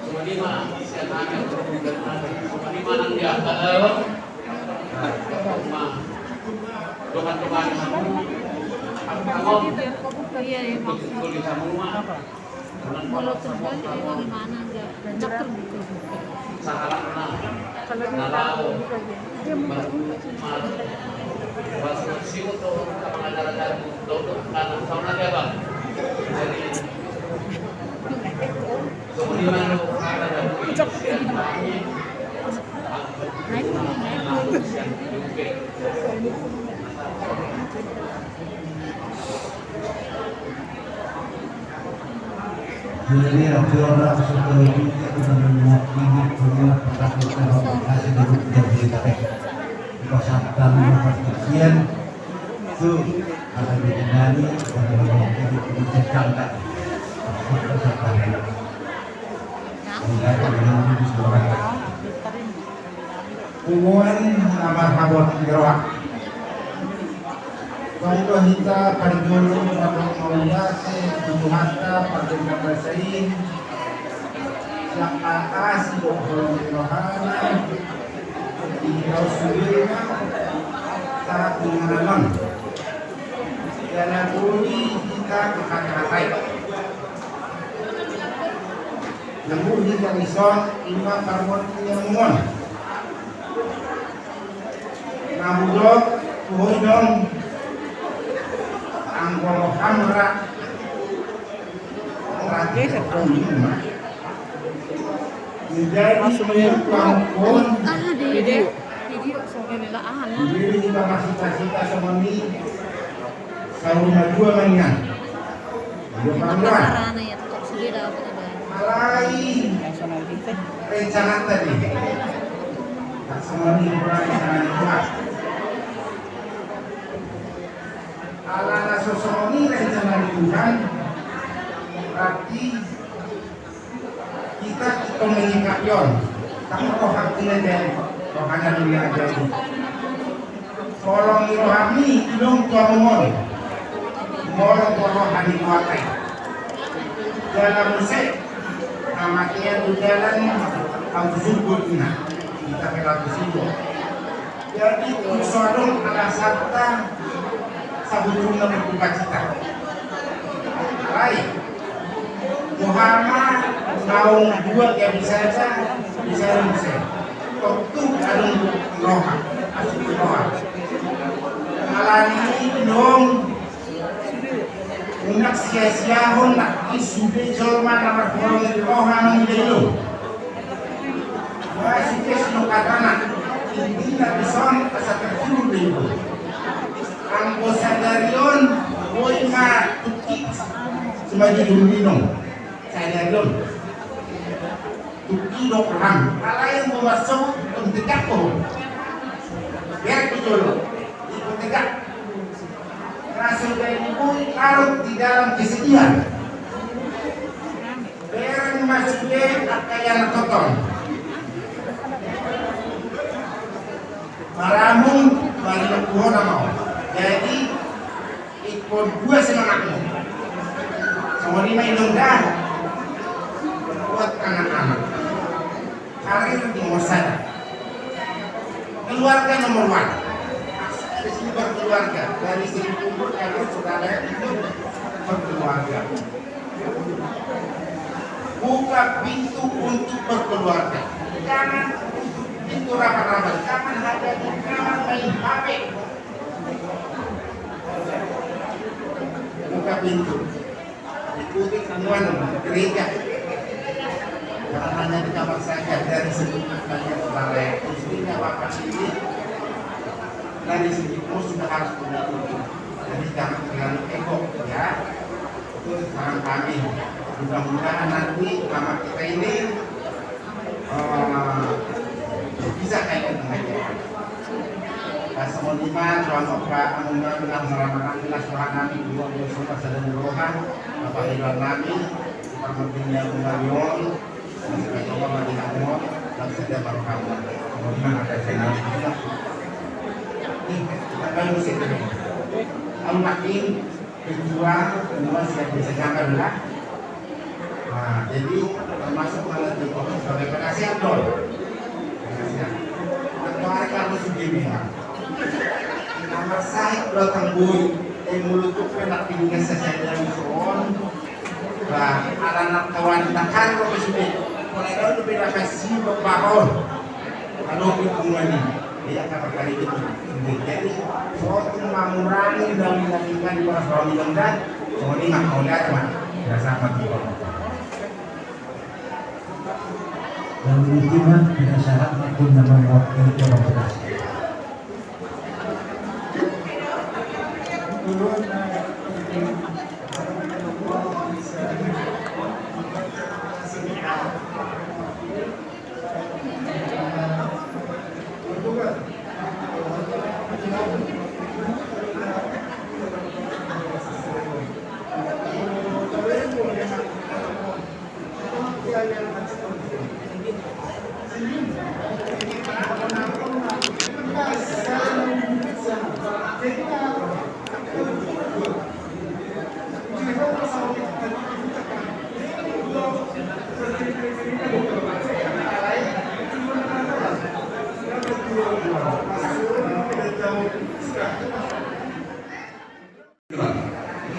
Songon i ma sian hami, songon i ma nang di angka dalam. Dongan-dongan hamu. Iya, iya. Betul, betul, hamu ma. Molo terbalik, bagaimana, enggak? Enggak terbuka. Sahalakna. Kalau dia tahu, dia mau. Jadi, jadi, aku orang psikologi itu, kita mewakili semua, kita, kita, kita, kita, kita, kita, kita, kita, kita, kita, kita, Punguan na marhabot ni roha. Tong do hita parjolo mangulahon tuduhanta pardenggan basa i. Siap atas dohot rohana. Di hita suhilna sahat dengan alam. Jala boi hita manghatai-hatai. Namun hita dison ima parmoti ni among on. Na hudok, huhoi dong. Anggo roham ra. Jadi, ah, di video. Video, so, ini lah, ah, nah. Jadi, kita masih kasih kasih sama ni. Saur matua ma nian. Dua pangguan. Alai rencana tadi. Tak semua ni rencana Tuhan. Ala na so songon i rencana ni Tuhan. Berarti Hita tong menyikapi on, tong roha hita jadi, rohana dunia jadi. Holong ni rohami, inong tu among on. Molo tu roha ni kuatai. Jala muse, hamatean tu jalan, au tu surgo ninna. Hita pe laho tu surgo. Jadi, so adong alasanta sabotulna berbukacita. Alai, boha ma naung dua ya bisa saja, bisa saja. Tontu adong roha, asli roha. Alani i dong, unang sia-siahon nangkin sude jolma na marholong ni roha mangido. Masuk ke sino katana, intina dison asa terjulur dengko. Anggo sadari on, boi ma tukki, sumaju dulu minum. Sadari on. Tukki dok ram, alai anggo masuk, tong tegak ko. Biar ku jolo, ikut tegak. Rasul dari boi larut di dalam kesedihan. Bereng ma sude angka ianakhon. Maramung, marina puhona mau. Jadi, ikon dua semangatmu. Songon i ma inong da. Kuat anak-anak. Karir nomor satu. Keluarga nomor one. Di sini berkeluarga. Dari segi umur, karir, saudara itu berkeluarga. Buka pintu untuk berkeluarga. Jangan tutup pintu rapat-rapat. Jangan hanya di kamar main H P. Buka pintu. Ikuti semua gereja. Jangan hanya di kamar saja, dari segi kalian saudara. Istrinya bapak ini dari segi umur sudah harus punya umur. Jadi jangan terlalu ego, ya. Itu saran kami. Mudah-mudahan nanti mama kita ini, eh, bisa kayak gitu aja. Songon i ma, tuan ompu, amang nami, na marhahamaranggi, na suha nami, dua dua sumba sada ni roha, na pangidoan nami, parmudin ni amang nami on, na suka coba bagi nami on, na suka dia baru kamu. Songon i ma, na suka nami. Ih, kita kan musik ini. Amang nami, ketua, ketua siap disejakan lah. Nah, jadi termasuk mana tu sebagai penasihat dong. Penasihat. Ketua hari kamu sendiri ya. Nama saya datang boy. Eh, mulut tu kena tinggal sesuai dengan soal. Bah, anak-anak kawan tak kan kau sudah. Kalau kau tu beda kasih bakal. Kalau kita mulai ni, dia akan berkali itu. Jadi, soal tu mengurangi dari nantikan di masa lalu dan soal ini mah kau lihat mah, tidak sama tu. Dan mungkin mah tidak syarat mungkin nama waktu itu orang berkasih.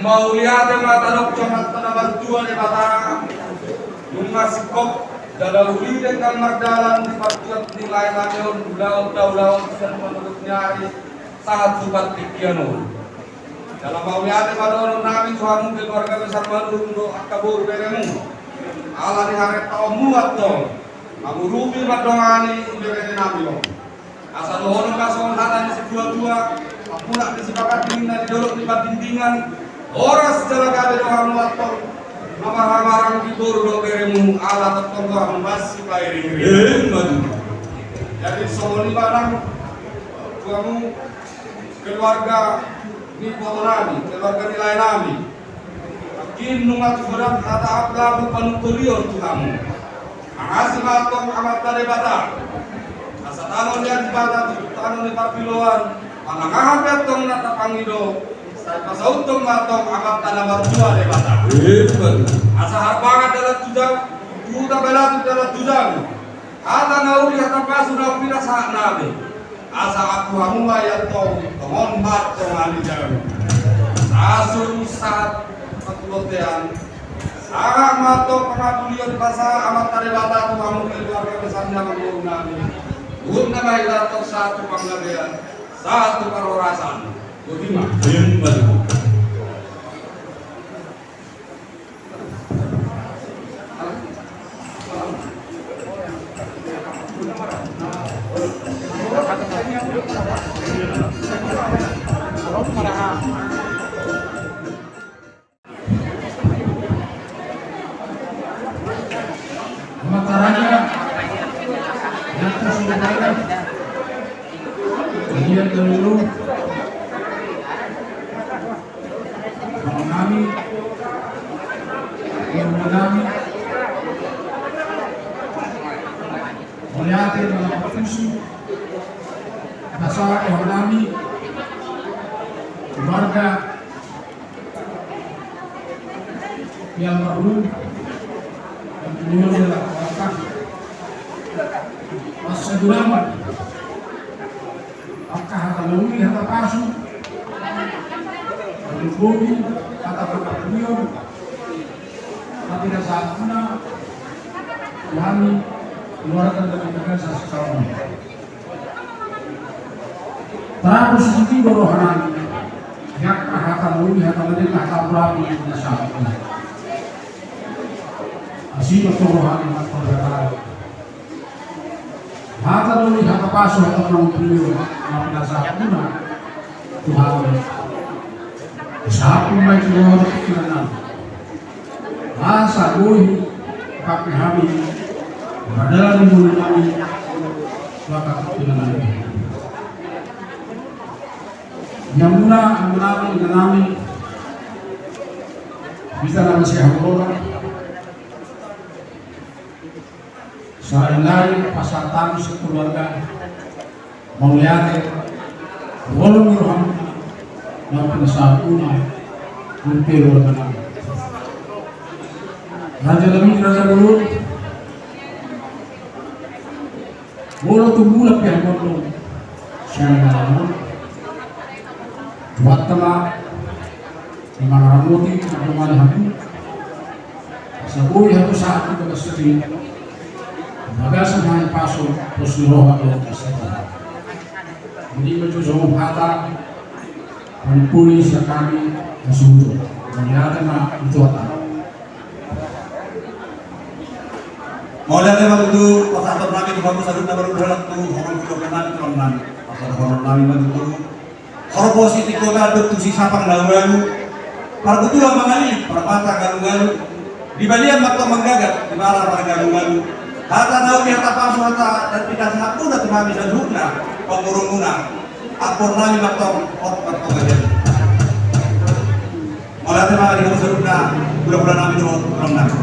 Mauliate ma tadok tu Amanta na martua Debata, nunga singkop jala uli denggan mardalan di partuat ni lae nami on, ulaon da ulaon sian manurut ni ari sahat tu partingkian on. Jala mauliate ma dohonon nami tu hamu keluarga besar Manurung dohot angka boru beremu. Ala ni haretta on antong mangurupi mandongani bere nami on. Asa dohonon ma songon hata ni situa-tua, pamulak ni sipakat ninna di dolok ni Pandindingan, horas jala gabe do hamu antong na marhahamaranggi boru dohot beremu, ala tongtong do hamu mansai pairing-iring. Emma tutu. Jadi songon i ma nang tu hamu keluarga ni iboto nami, keluarga ni lae nami. Nangkin nunga tu godang hata aklabur panungkolion tu hamu. Mangasi ma antong Amanta Debata. Asa tano ni adipata tu tano ni parpiloan, manang aha pe antong na tapangido, sai pasauthon ma antong Amanta na martua Debata. Emma tutu. Asa harbangan dalan tu jabu, huta balatuk dalan tu jabu. Hata na uli hata pasu na umpina sahat nami. Asa angkup hamu ma i antong, tongon ma antong hami jalo. Sasulu sahat parbontean. Sahat ma antong pangapulion pasahat Amanta Debata tu hamu keluarga besar ni amangboru nami. Huhut nama i antong sahat tu panggabean, sahat tu parhorasan. Botima. Emma tutu. Amanta raja, di atas sudah ada. Kemudian dahulu. Amang nami, amang nami, mauliate ma na martusi, pasahat amang nami, keluarga, yang baru, yang kedua adalah bapak, masa dulaman. Angka hata na uli hata pasu, na bogi hata pangapulion, na pinasahatna tu hami keluarga dari Tegal sasikaon. Tarapus sisiki do roha nami, angka hata na uli hata na denggan hata pangapulion na sahat. Asi ma tu roha nami hata pangapulion. Hata na uli hata pasu hata pangapulion na pinasahatmuna tu hami. Sahat ma i tu roha ni pikiran nami. Asa boi pake hami mardalan di ngolu nami. Maka pikiran nami. Di hamuna, amang nami, inang nami, hita na masihaholongan, sahali-hali pasahat hami sekeluarga mauliate, holong ni rohamuna na pinasahatmuna tu keluarga nami. Raja nami, raja bolon, molo tung mulak pe hamu on sian na lam on, Tuhanta ma na mangaramoti, na mangaramoti hamu. Asa boi hamu sahat tu bagas sadari, bagasan hahipason, pos ni roha dohot hasatiaon. Jadi, molo songon hata pamuli sian hami, na suhut on. Mauliate ma di Tuhanta. Mauliate ma tutu, pasahaton nami tu hamu saluhutna, baru dohot tu horong, tu horong nami, tu horong nami. Pasahaton horong nami ma tutu. Horong bosi di kota dohot tu sisapang na ualu. Pargutulan mangalilik, parmata galugalu. Di balian ma tong manggagat, di bara margalugalu. Hata na uli, hata pasu, hata na pinasahatmuna tu hami saluhutna, pangurunguna. Ampun nami ma tong, hot ma tong gabe. Mauliate ma di hamu saluhutna, hulahula nami dohot horong nami.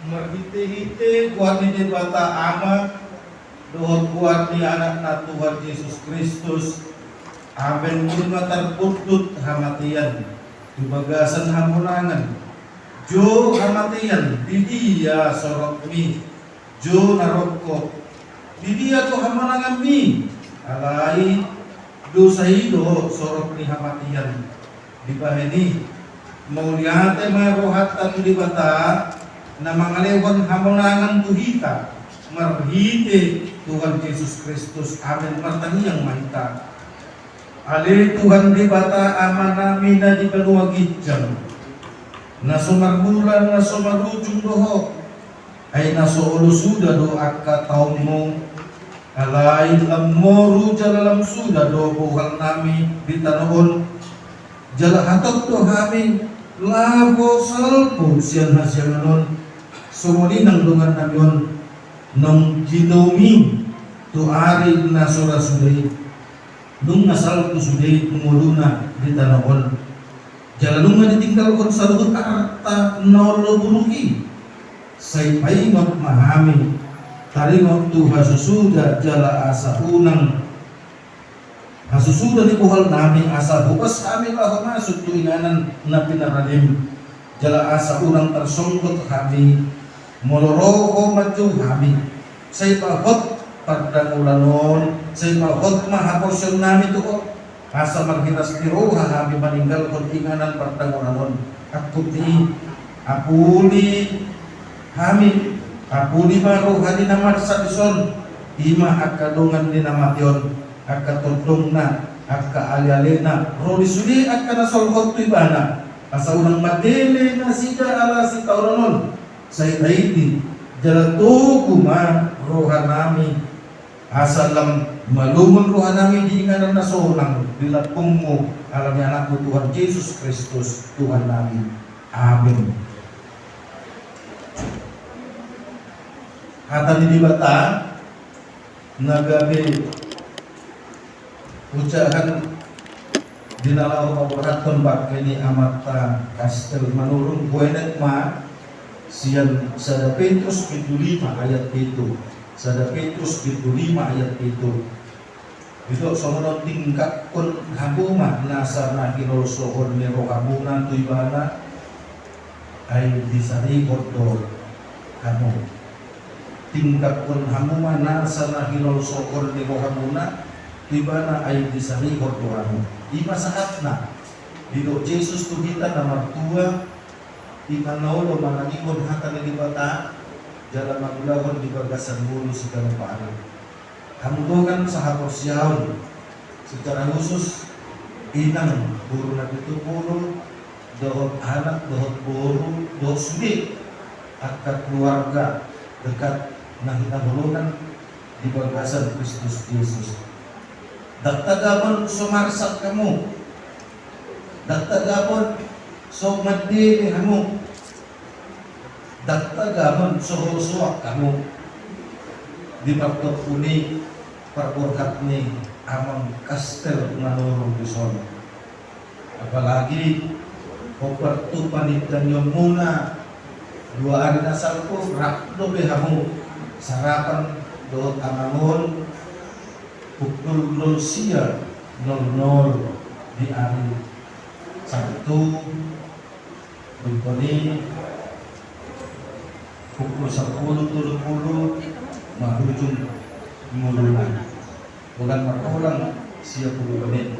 Marhite-hite goar ni Debata Ama dohot goar ni Anakna Tuhan Jesus Kristus, amen. Nunga tarpundut hamatean tu bagasan hamonangan. Jo hamatean, di dia sorokmi? Jo na rongkop, di dia do hamonanganmi? Alai dosa i do sorok ni hamatean. Dibahen i, mauliate ma rohanta tu Debata, na mangalehon hamonangan tu hita marhite Tuhan Jesus Kristus. Amen. Martangiang ma hita. Ale Tuhan Debata, Amanami na di banua ginjang, na so marmula na so marujung do Ho. Ai na so olo suda do angka taonmu. Alai lam moru jala lam suda do bohalnami di tano on. Jala hatop do hami laho salpu sian hasiangan on, songon i nang dongannami on, naung jinouMi tu ari na so ra suda i. Nunga salpu sude ngoluna di tano on. Jala nunga ditinggalhon saluhut arta na olo buruk i. Sai paingot ma hami, taringot tu hasusuda jala asa unang hasusuda ni bohalnami, asa bebas hami laho masuk tu inganan na pinaradim. Jala asa unang tarsonggot hami, molo ro Ho manjou hami. Sai pahot pardangolan on, sai pahot ma haporseaonnami tu Ho. Asa marhiras ni roha hami maninggalhon inganan pardangolan on. Angkup ni i, apuli hami, apuli ma roha ni na marsak dison, i ma angka dongan ni na mate on. angka tondongna, angka alealena, ro di sude angka na solhot tu ibana, asa unang mandele nasida ala sitaonon on. Sai taiti, jala togu ma rohanami, asa lam malumon rohanami di inganan na sonang di lambungmu, ala ni anakmu Tuhan Jesus Kristus Tuhannami. Amin. Hata ni Debata na gabe ucahan di na laho paborhathon bangke ni amanta Kastel Manurung, huenet ma sian sada Petrus pitu lima ayat pitu. Sada Petrus pitu lima ayat pitu. Didok songon on, tinggakkon hamu ma nasa na hinolsohon ni rohamuna tu ibana, ai disarihon do hamu. Tinggakkon hamu ma nasa na hinolsohon ni rohamuna tu ibana, ai disarihon do hamu. I ma sahatna didok Jesus tu hita na martua, inna na olo manangihon hata ni Debata, jala mangulahon di bagasan ngolu siganup ari. Hamu dongan sahaporseaon, secara khusus inang boru na pitu pulu, dohot anak, dohot boru, dohot sude angka keluarga dekat na hinaholongan di bagasan Kristus Jesus. Ndang tagamon so marsak hamu, ndang tagamon so mandele hamu, ndang tagamon so hosoak hamu di partompu ni parborhat ni amang Kastel Manurung dison. Apalagi hombar tu panindangionmuna dua ari na salpu, rap dope hamu sarapan dohot amang on pukul nol sia nol nol di ari Sabtu. Rupani pukul sampulu tolu pulu marujung ngoluna. Holan marholan sia pulu menit.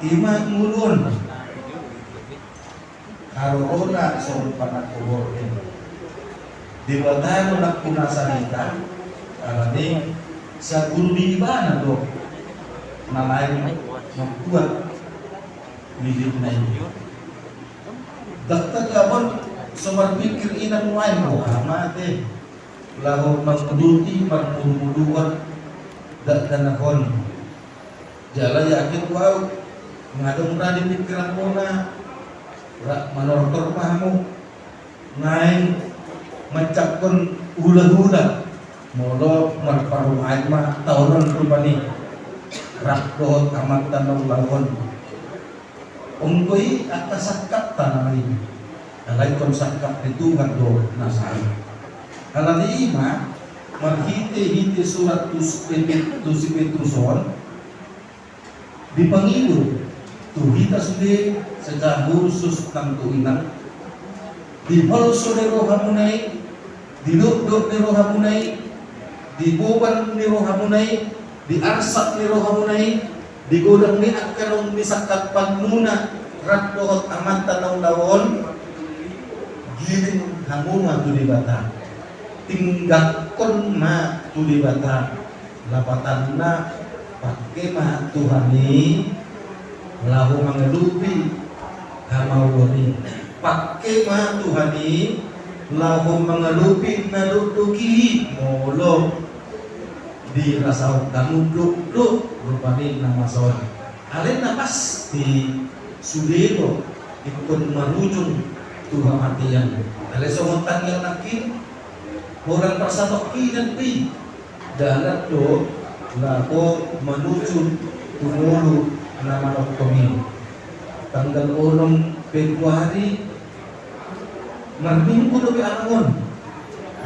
I ma ngolu on. Harorona songon panangko borngin. Debata do nangkuna sahita, alani saguru di ibana do na lain mambuat milikna i. Ndang tagamon so marpingkir inang nuaeng, boha ma ate laho manguduti marmudumuduhon dakdanak on. Jala yakin do au, nga adong ra di pingkiranmuna, ra manortor ma hamu naeng manjangkon hulahula, molo marparumaen ma taon on rupani, rap dohot amanta na ulaon. Anggo i angka sangkapta nama i. Alai ingkon sangkap ni Tuhan do na sae. Alani i ma marhitehite surat tu si Pet-, tu si Petrus on, dipangido tu hita sude secara khusus nang tu inang, di holso ni rohamuna i, di dokdok ni rohamuna i, di boban ni rohamuna i, di arsak ni rohamuna i, di godang ni angka naung nisangkapmuna rap dohot amanta na ulaon, giling hamu ma tu Debata. Tinggakkon ma tu Debata. Lapatanna, pangke ma Tuhan i laho mangalupi hamaolon i. Pangke ma Tuhan i laho mangalupi na dokdok i, molo dirasahon hamu dokdok rupani na masa on. Alai na pasti sude do ingkon marujung tu hamatean. Alai songon tangiang nangkin, holan parsatongkinan pe i, dalan do laho manuju tu ngolu na manongtong i. Tanggal onom Februari, marminggu dope amang on.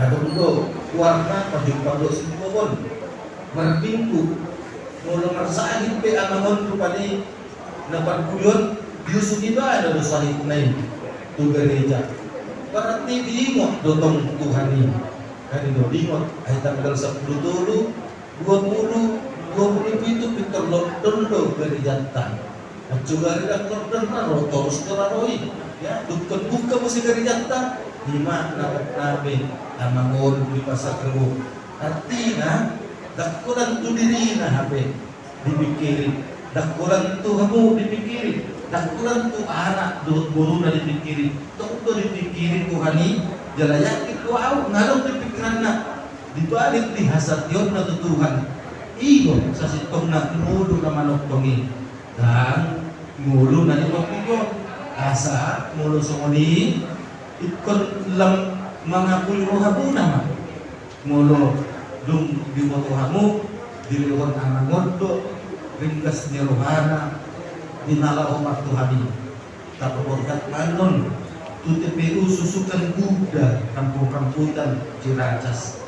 Adong do goarna pajumpang dohot singkobon. Marminggu, molo marsahit pe amang on rupani na parpudi on, diusung ibana do sahitna i tu gareja. Berarti diingot do tong Tuhan i. Kan i do diingot, ai tanggal sampulu tolu, dua pulu, dua pulu pitu pintor lockdown do garejanta. Mansugari ndang lockdown ra ro, torus do ra ro i. Ya, dungkon buka muse garejanta, i ma na, na be, amang on di Pasar Rebo. Artina, ndang holan tu dirina hape. dipingkiri. Ndang holan tu hamu dipingkiri, ndang holan tu anak dohot boruna dipingkiri. Tong do dipingkiri Tuhan i, jala yakin do ahu, ngadong di pingkiranna. Dibalik di hasationna tu Tuhan, i do sasintongna ngolu na manongtong i. Ndang ngolu na di portibi on. Asa molo songon i, ingkon lam mangapuli roha muna ma. Molo dung diboto hamu, dilehon Amang on do ringgas ni rohana di na laho martuhan i. Tapaborhat ma annon tu T P U Susukan Buda, Kampung Rambutan, Ciracas.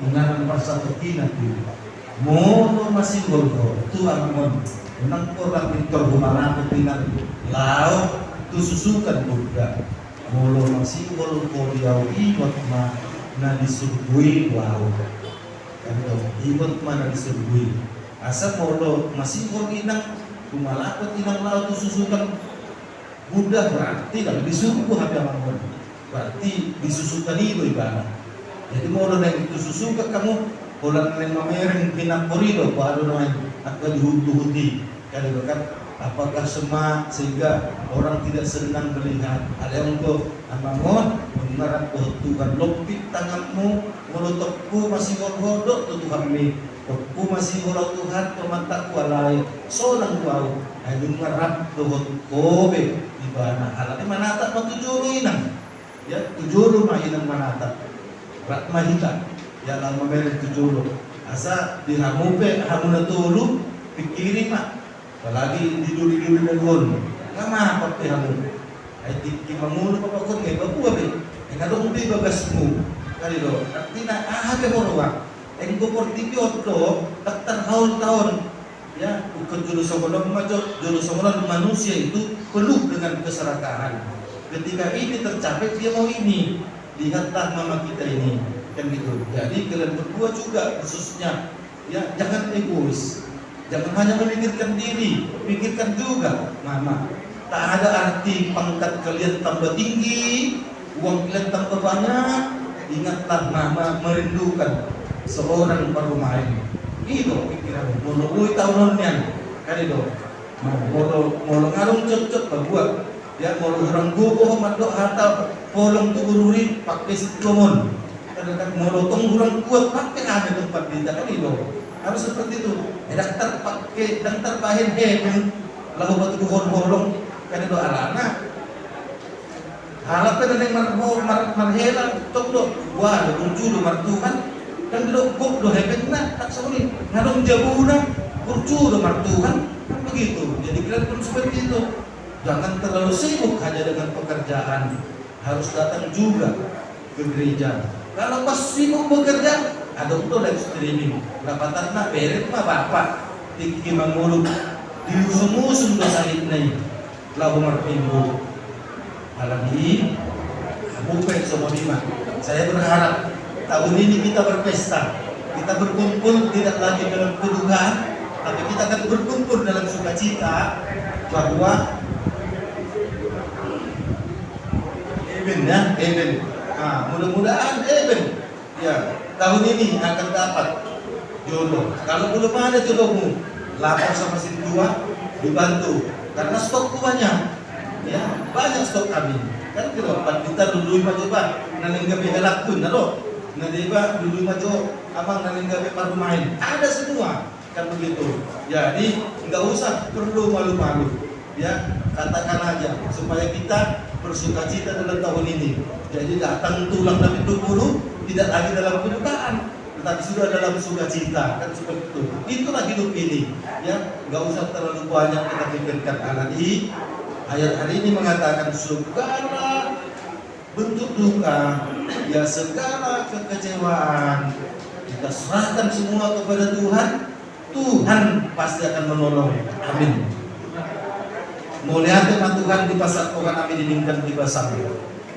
Inganan parsatongkinan tu i. Molo masihol ho tu Amang on, unang pola pintor humalapet inang laho tu Susukan Buda. Molo masihol ho di ahu, ingot ma na di surgo i tu ahu. Kan do, ingot ma na di surgo i. Asa molo masihol inang, humalapet inang laho tu Susukan Buda, berarti kan di surgo hape Amang on. Berarti di Susukan i do ibana. Jadi molo naeng tu Susukan hamu, holan naeng mamereng pinanggor i do, baru naeng angka duhut-duhut i. Kan itu kan, apakah semak sehingga orang tidak senang melihat? Ada yang do, Amang on, nunga rap dohot Tuhan, lompit tanganmu, molo tongku masihol ho do tu Tuhanmi. Tongku masihol ahu Tuhan, pamatangku alai sonang do ahu. Ai nunga rap dohot ho be ibana, alani manatap ma tu jolo inang. Ya, tu jolo ma inang manatap. Rap ma hita, ya, laho mamereng tu jolo. Asa di hamu pe, hamu na tolu, pingkiri ma. Apalagi di doli-doli na dua on, nga mapan pe hamu. Ai tingki mangolu papakhon nga i babua be. Nga adong be bagasmu. Kan i do, artina aha be ho roha. Enggo portibi on do, ndang tarhaol-haol. Ya, ingkon jolo songon on ma jo, jolo songon on, manusia itu penuh dengan keserakahan. Ketika ini tercapai, dia mau ini. Lihatlah mama kita ini. Kan gitu. Jadi kalian berdua juga khususnya, ya, jangan egois. Jangan hanya memikirkan diri, pikirkan juga mama. Tak ada arti pangkat kalian tambah tinggi, uang kalian tambah banyak, ingatlah mama merindukan seorang parumaen. I do pingkiranmu, molo boi taon on nian. Kan i do. Nah, molo, molo nga adong cocok, babua. Ya, molo hurang gogo ho mandok hata holong tu boru i, pake sintong on. Kadang-kadang molo tong hurang kuat, pake aha tong pandita, kan i do. Harus seperti itu. Eh, ndang tarpake, ndang tarbahen hepeng laho patuduhon holong, kan i do, alana. Halak pe na naeng mar-, mar-, marhela, tong do, wah, burju do martuhan. Ndang didok gok do hepengna, ndang songon i. Nga adong jabuna, burju do martuhan. Kan begitu. Jadi kalian pun seperti itu. Jangan terlalu sibuk hanya dengan pekerjaan. Harus datang juga ke gereja. Kalau pas sibuk bekerja, adong do live streaming. Dapatanna, bere ma bapa. Tingki mangolu, diusung-usung do sahitna i laho marminggu. Alani i, hamu pe songon i ma. Saya berharap tahun ini kita berpesta. Kita berkumpul tidak lagi dalam kedukaan, tapi kita akan berkumpul dalam sukacita bahwa Amin ya, amin. Nah, mudah-mudahan amin. Ya, tahun ini akan dapat jodoh. Kalau belum ada jodohmu, lapor sama si tua, dibantu. Karena stokku banyak. Ya, banyak stok kami. Kan kira pandita lului ma jo ba na naeng gabe halakku, na do. Na deba lului ma jo amang na naeng gabe parumaen. Ada semua. Kan begitu. Jadi, nggak usah perlu malu-malu. Ya, katakan aja supaya kita bersukacita dalam tahun ini. Jadi, datang tulang na pitu pulu tidak lagi dalam kedukaan, tetapi sudah dalam sukacita, kan seperti itu. Itulah hidup ini. Ya, nggak usah terlalu banyak kita pikirkan. Alani i, ayat hari ini mengatakan segala bentuk duka, ya, segala kekecewaan, kita serahkan semua kepada Tuhan, Tuhan pasti akan menolong. Amin. Mauliate ma Tuhan di pasahat roha nami di denggan di basam.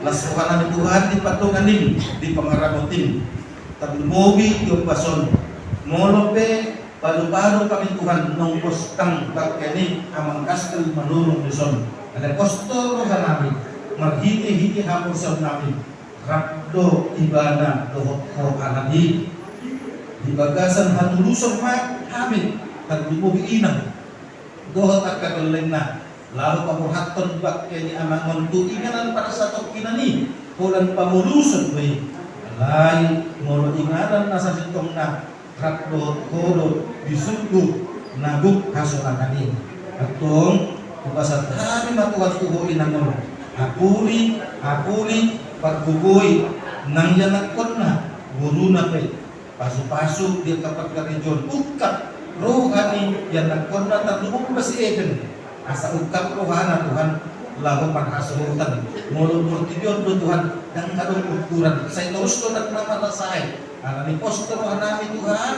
Las roha nami Tuhan di pardonganim, di pangaramotim. Tarlumobi di ombas on. Molo pe palu-palu hami Tuhan, nunga pos tang bangke ni amang kastel manurung dison. Alai pos do roha nami, marhite-hite haporseaon nami, rap do ibana dohot ho. Alani i, di bagasan hatuluson ma hami Tarlumobi inang dohot angka na lainna, laho paborhathon bangke ni amang on tu inganan parsatongkinan i, holan pamoluson do i. Alai molo inganan na sasintongna, rap dohot ho do di surgo na gok hasonangan i. Antong, hupasahat hami ma Tuhan tu ho inang on, apuli, apuli, pargogoi nang ianakkonna, boruna pe, pasupasu di angka parkarejoan, ungkap roha ni ianakkonna, tarlumobi ma si Eben. Asa ungkap rohana Tuhan, laho marhasohotan. Molo portibi on do Tuhan, ndang adong ukuran, sai torus do ndang na marasa i. Alani pos do rohanami Tuhan,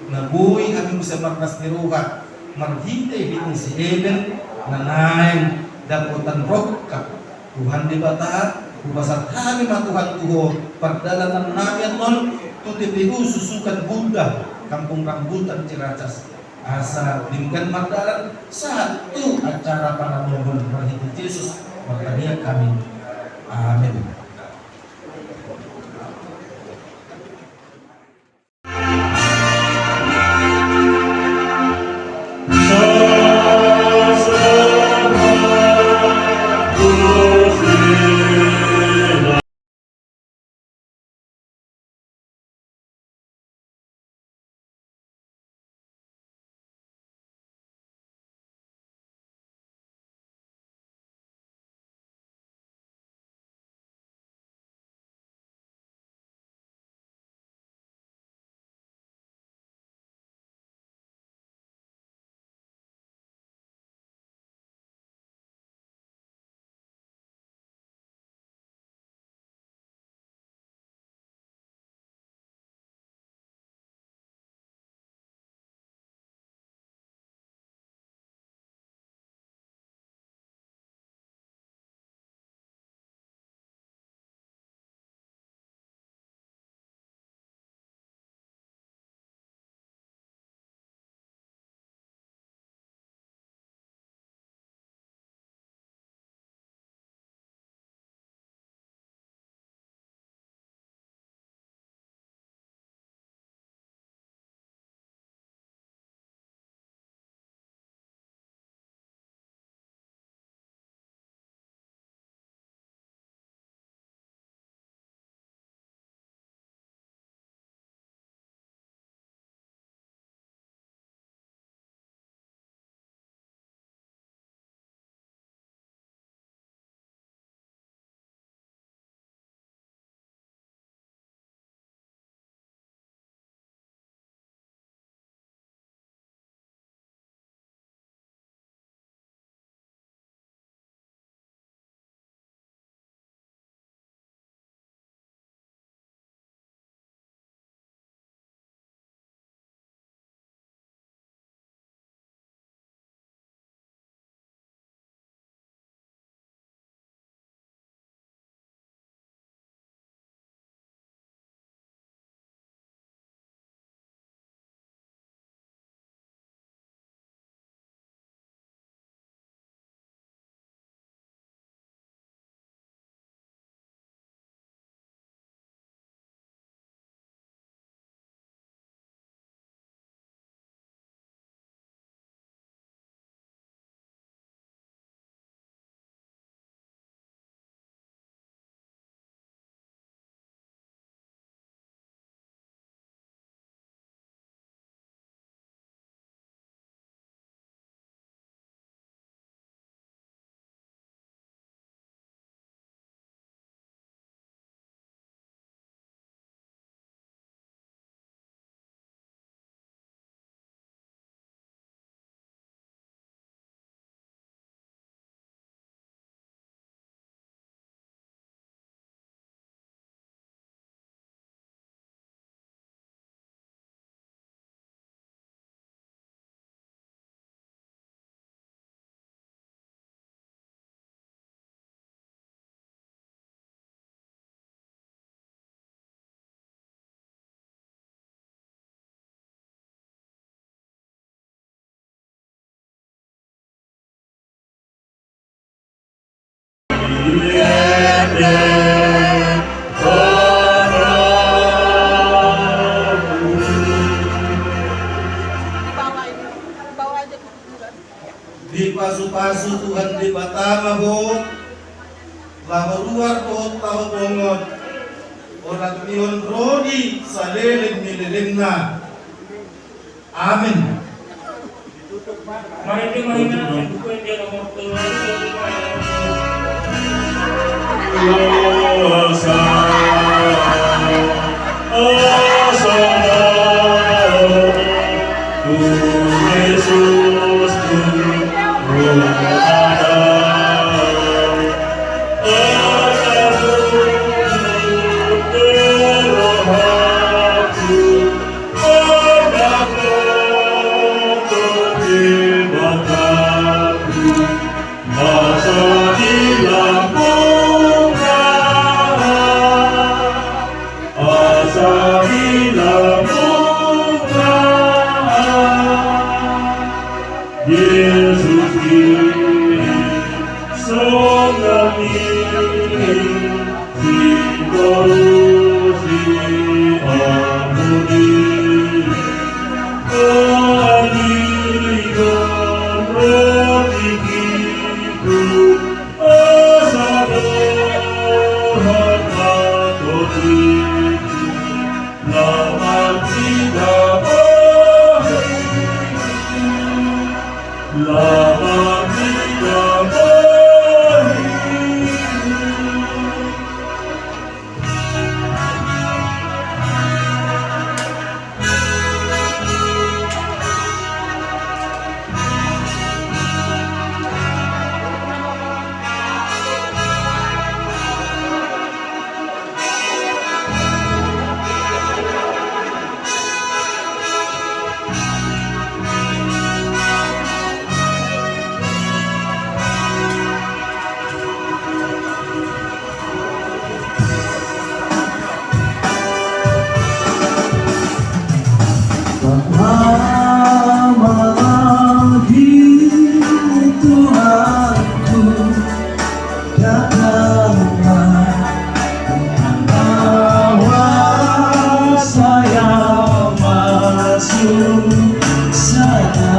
na boi hami muse marlas ni roha marhitehite si Eben, na naeng dapotan rongkap. Tuhan Debata, hupasahat hami ma Tuhan tu ho pardalanannami annon tu T P U Susukan Bunda, Kampung Rambutan Ciracas. Asa denggan mardalan sahat tu acara panantunan marhite Jesus, martangiang hami. Amin. Taho ruar dohot taho bongot, olat ni on ro di saleleng ni lelengna. Amen. Marende ma hita, buku yang dia nomor tujuh. Jesus Kristus, songon i sitorusi amuni, andigan roti hidup, asa dohot ma toti. Laman mida bohi, laman mida bohi. Lama lagi Tuhanku, datanglah, bawa saya masuk sana.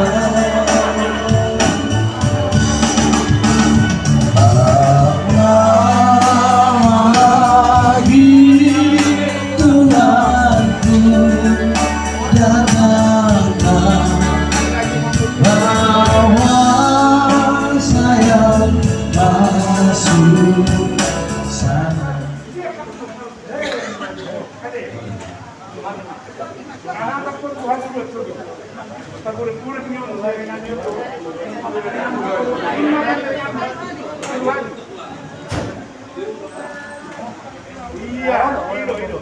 Iya, ido, ido.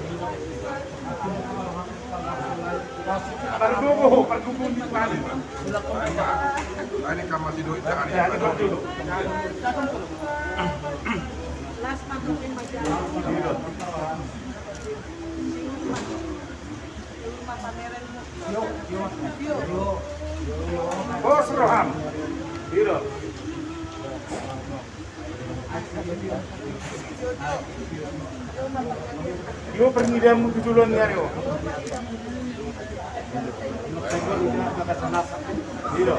Parduku, parduku ni Tuhan. Ini kan masih duit, jangan. Ya, ini parduku. Last month in my job. Ido. Bos Roham. Ido. Ido, pernidaan mu tu joloan ni ari on. Ido.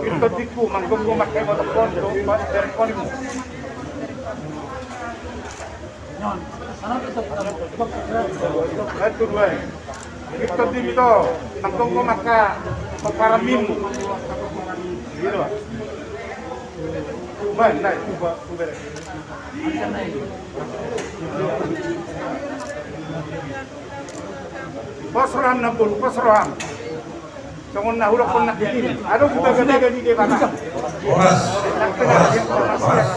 Ido, dikku, manggonggo, makai motor pon, tu, pas, dari pon. Satu, dua. Victor di Mito, tangkong ko maka paparamim. Gitu. Baik, naik, coba, coba. Bos Roham enam puluh, Bos Roham. Songon na hurang pun nak bikin. Aduh, kita gede-gede di mana? Horas. Horas. Horas.